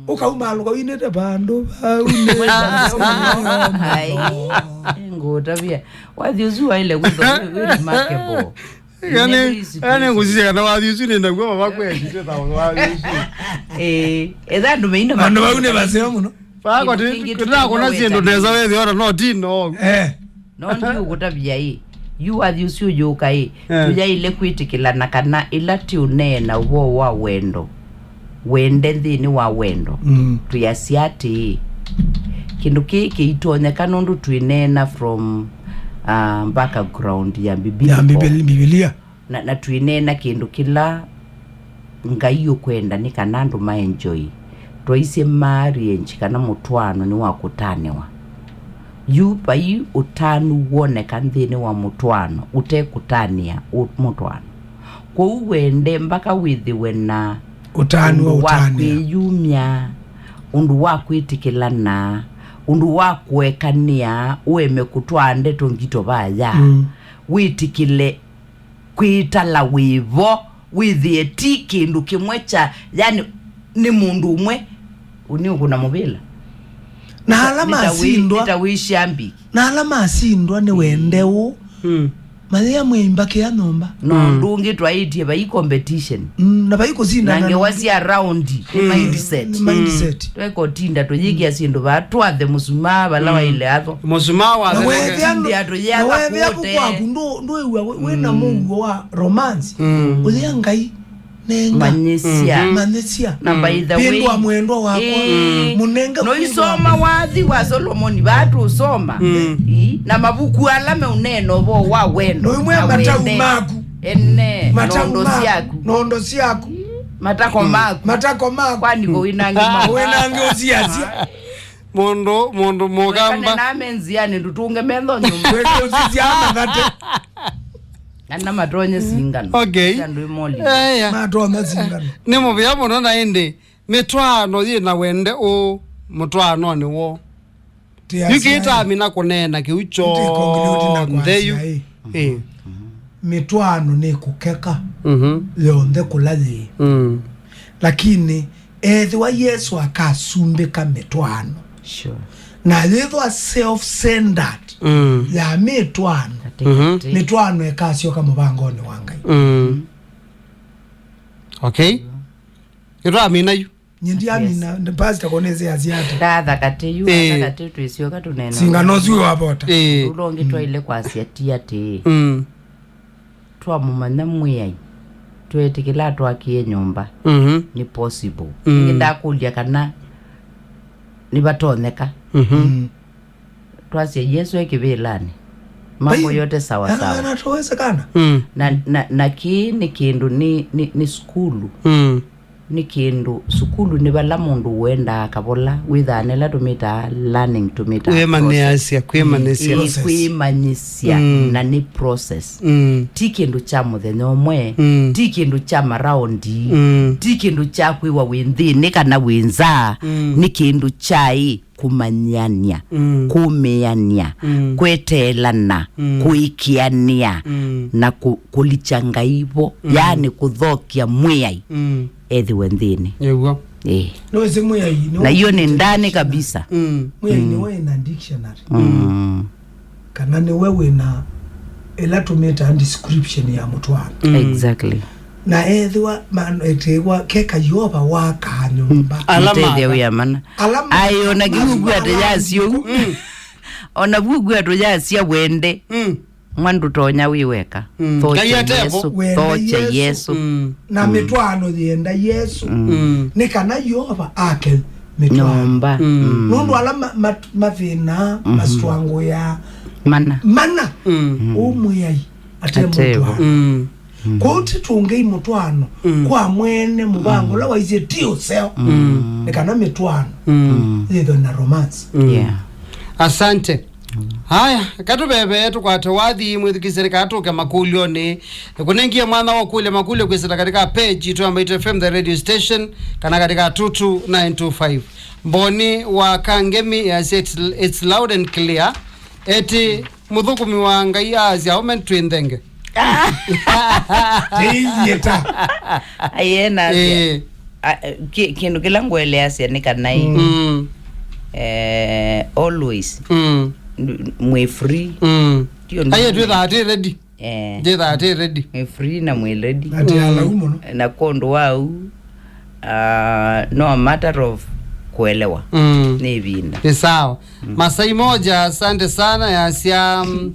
Ũkauma alũka winĩte vandũ vau nĩ. Ai, ngũtavya. Wathi ũsu waĩle kwĩthwa wĩ, wĩ remarkable. Yani, yani ngũsisya kana wathi ũsu nĩ naguo vava kwendite ta wathi ũsu. Eh, etha andũ meina andũ vau nĩ vaseo mũno. Vako tĩrakũna syĩndũ nesa wethĩona no ti no. Eh. No ndiũkũtavya ĩ, yu wathi ũsu ũyũka ĩ, eh, tũyaĩle kwĩtĩkĩlana kana ĩla tĩũneena ũvoo wa wendo, wende nthĩnĩ wa wendo. Mm. Twĩasya atĩĩ, kĩndũ kĩĩ kĩitonyeka nũndũ twĩneena from, uh, background ya Bibilia. Ya Bibili-, Bibilia. Na, na twĩneena kĩndũ kĩla Ngai ũkwenda nĩ kana andũ ma enjoy. Twaisye marriage kana mũtwaano nĩ wa kũtanĩwa. Yu vai ũtanu woneka nthĩnĩ wa mũtwaano ũte kũtanĩa ũ-, mũtwaano. Kwoou wende mbaka wĩthĩwe na ũtanu wa ũndũ wa ũtanĩa, kwĩyumya, ũndũ wa kwĩtĩkĩlana, ũndũ wa kũekanĩa, ũeme kũtwaa ndeto ngito vaya. Mm. Wĩtĩkĩle kwĩtala wĩvo, wĩthĩe ti kĩndũ kĩmwe kya, yani, nĩ mũndũ ũmwe ũnĩũkũna mũvĩla. Na ala nĩ ta wĩ-, masindwa, nĩ ta wĩ shabiki. Na ala masindwa nĩ wende ũũ. Mm. Mayĩa mwĩimba kĩa nyũmba. No, mm, ũndũ ũngĩ twaĩtie vai competition. Mm, na vai kũsindana. Na ngewa sya round, nĩ, mm, mindset. Nĩ mindset. Tweka ũtinda tũyĩkĩa syĩndũ vaa, twathe mũsumaa vala, mm, waĩle atho. Mũsumaa wa na wethĩa ndũ-, na wethĩa vu kwaku, ndũ-, ndũĩw'a wĩ, wĩ na, mm, mũuo wa romance. Mm. Ũthĩa Ngai nenga. Manyĩsya. Mhm. Manyĩsya. Na by the way, vĩndũa mwendwa wakwa. Ĩĩ. Mũnenge no isoma wathi wa Solomoni vaa tũsoma. Mm. Ĩĩ. Na mavuku ala meũneena ũvoo wa wendo. Noimwe na matau wende maku. Ene. Matau nondo maku, syaku. Nondo syaku. Matako maku. Matako maku. Kwani ko wĩnangĩ ma- wĩnangĩ ũsiasya. Mũndũ, mũndũ mũkamba. Kana name nziani ndũtũnge metho nyũmba. Wĩkũsisya mathate. Kana matonye singano. Okay. Sandũ imoli. Aya. Matonye singano. Nĩ mũvĩa mũno na ĩndĩ mĩtwaano yĩ na wende ũũ mũtwaanonĩ woo. Yu kĩtamina kũneena kĩu kyonthe yu. Ĩ. Mĩtwaano nĩ kũkeka, mhm, yonthe kũla yĩĩ. Mm. Lakini ethĩwa Yesũ akasumbĩka mĩtwaano, sure, na yĩthwa self-centered, mm, ya mĩtwaano, mhm, mĩtwaano ĩkasyoka mũvangonĩ wa Ngai. Mm. Okay. Nĩtwamina yu. Nye ndiamina, yes, pastor konese asiata. Ndatha katĩ yu, eh, atha katĩ twĩsyoka tũneena. Singano ũsu wavota. Eh. Ũndũ ũngĩ twaile kwasya ti atĩĩ. Mm. Twamũmanya Mwĩai, tweetĩkĩla atwakie nyũmba. Mhm. Nĩ possible. Mm. Nĩ ndakũlya kana nĩvatonyeka. Mhm. Mm. Twasya Yesũ e kĩvĩlanĩ, mambo yote sawa sawa. Anatowezekana. Mm. Na, na, na kĩĩ nĩ kĩndũ nĩ, nĩ, nĩ sukulu. Mm. Nĩ kĩndũ, sukulu nĩ vala mũndũ ũendaa akavola, wĩthaa nĩla tũmĩtaa learning, tũmĩtaa process. Kwĩmanyĩasya, kwĩmanyĩsya. Ĩĩ, process. Kwĩmanyĩsya, mm, na nĩ process. Mm. Ti kĩndũ kya mũthenya ũmwe, mm, ti kĩndũ kya maraondi, mm, ti kĩndũ kya kwĩwa wĩ nthĩnĩ kana wĩ nza, mm, nĩ kĩndũ kya ĩ kũmanyĩanĩa, mm, kũmĩanĩa, mm, kweteelana, mm, kũĩkĩanĩa, mm, na kũ-, kũlikya Ngai vo, mm, yaani kũthokya Mwĩai, mm, ethĩwe nthĩnĩ. Nĩw'o. Ĩĩ. Nĩwĩsĩ Mwĩai nĩwe. Na hiyo ni ndani kabisa. Mm. Mwĩai, mm, nĩwe ĩna dictionary. Mm. Kana nĩwe wĩna ĩla tũmĩtaa description ya mũtwaano. Mm. Exactly. Na ethĩwa ma-, etĩĩwa keka Yeova wakaa nyũmba. Ala mtethya wĩa mana. Ala ma-, aĩ ona kĩu ũkw'a tũyasya ũu. Mm. Ona vu ũkw'a tũyasya wende. Mm. Mwa ndũtonya wĩ weka. Mm. Thokya Ngai atevo. Yesu. Wenda thokya Yesu. Yesu. Mm. Na, mm, mĩtwaano yĩenda Yesu. Mm. Mm. Nĩ kana Yeova ake mĩtwaano. Nyũmba. Mm. Mm. Nũndũ ala ma-, ma-, mathĩna, mm-hmm, masitwangũĩa mana. Mana. Mm. Ũmwĩai ate, ate mũtwaano. Mm. Mm. Kwoou tũtũngei mũtwaano, mm, kwa mwene mũvango, mm, ũla waisye ti ũseo. Mm. Nĩ kana mĩtwaano, mm, yĩthwe na romance. Mm. Yeah. Asante. Mm. Haya, katũvevee tũkwate wathi mwĩthukĩĩsye nĩ kana tũke makũlyonĩ. Nĩkũnengie mwanya wa kũlya makũlyo kwĩsĩla katika page itũ ya Mbaitu F M The Radio Station kana katika two two nine two five. Mboni wa Kangemi yasya it's, it's loud and clear. Eti mũthũkũmi wa Ngai aasya aũme twĩ nthenge. Tĩilyĩ ta. Ayena. Ĩĩ. A, ki-, kĩndũ kĩla ngũeleasya nĩ kana ĩ, mm, eh, always, mm, n-, mwĩ free. Mm. Ti ũndũ aye mwĩ twĩthaa twĩ ready. Eh. Twĩthaa twĩ ready. Mwĩ free na mwĩ ready. Na ti alau mũno. Na kwondũ wa ũu, ah, no a matter of kuelewa. Mm. Nĩ ĩvinda. Nĩ sawa. Mm. Masai Moja, asante sana, yasya, mm,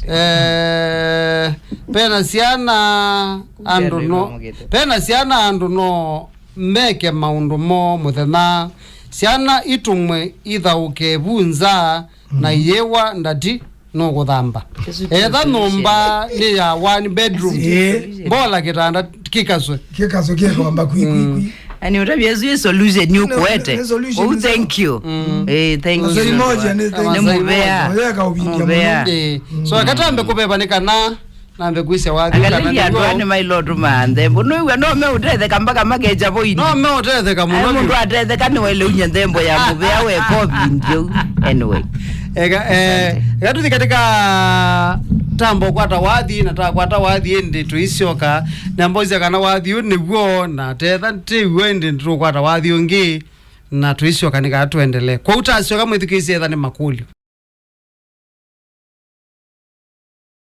eh, pena syana andũ no, pena syana andũ no meke maũndũ moo mũthenya. Syana itũmwe ithaũke vu nza na, mm, iyĩwa ndati nũkũthamba. Etha nyũmba nĩ ya one bedroom. Ĩĩ. Mbola kĩtanda kĩkaswe. Kĩkaswe kĩkwamba kwi, kwi, mm, kwi. Ani ũtavya ĩsu ĩ solution nĩ ũkũete. Nĩ solution. Oh, nĩ thank you. Mm. Eh, thank you. Masai Moja nĩ thank you. Nĩ mũvea. Mũvea kaũvindia mũno. Mũvea. Eh, so, mm, akatambe kũveva nĩ kana nambe kwĩsya wathi kana. Angalia andũ nĩw'o. Aya nĩ mailotũmaa nthembo. Nũĩw'a no meũtetheka mpaka makecha voini. No meũtetheka mũno. Ai, mũndũ vyũ atetheka nĩwaile unya nthembo ya mũvea weka ũvindio. Anyway. Eka, eh, asante. Eka tũthi katika tambo kwata wathi, na takwata wathi ĩndĩ tũisyoka. Na mboisya kana wathi ũyũ nĩw'o, na tetha tĩw'o ĩndĩ tũkwata wathi ũngĩ, na tũisyoka nĩ kana tũendelee. Kwa ũtasyoka mwĩthukĩĩsye etha nĩ makũlyo.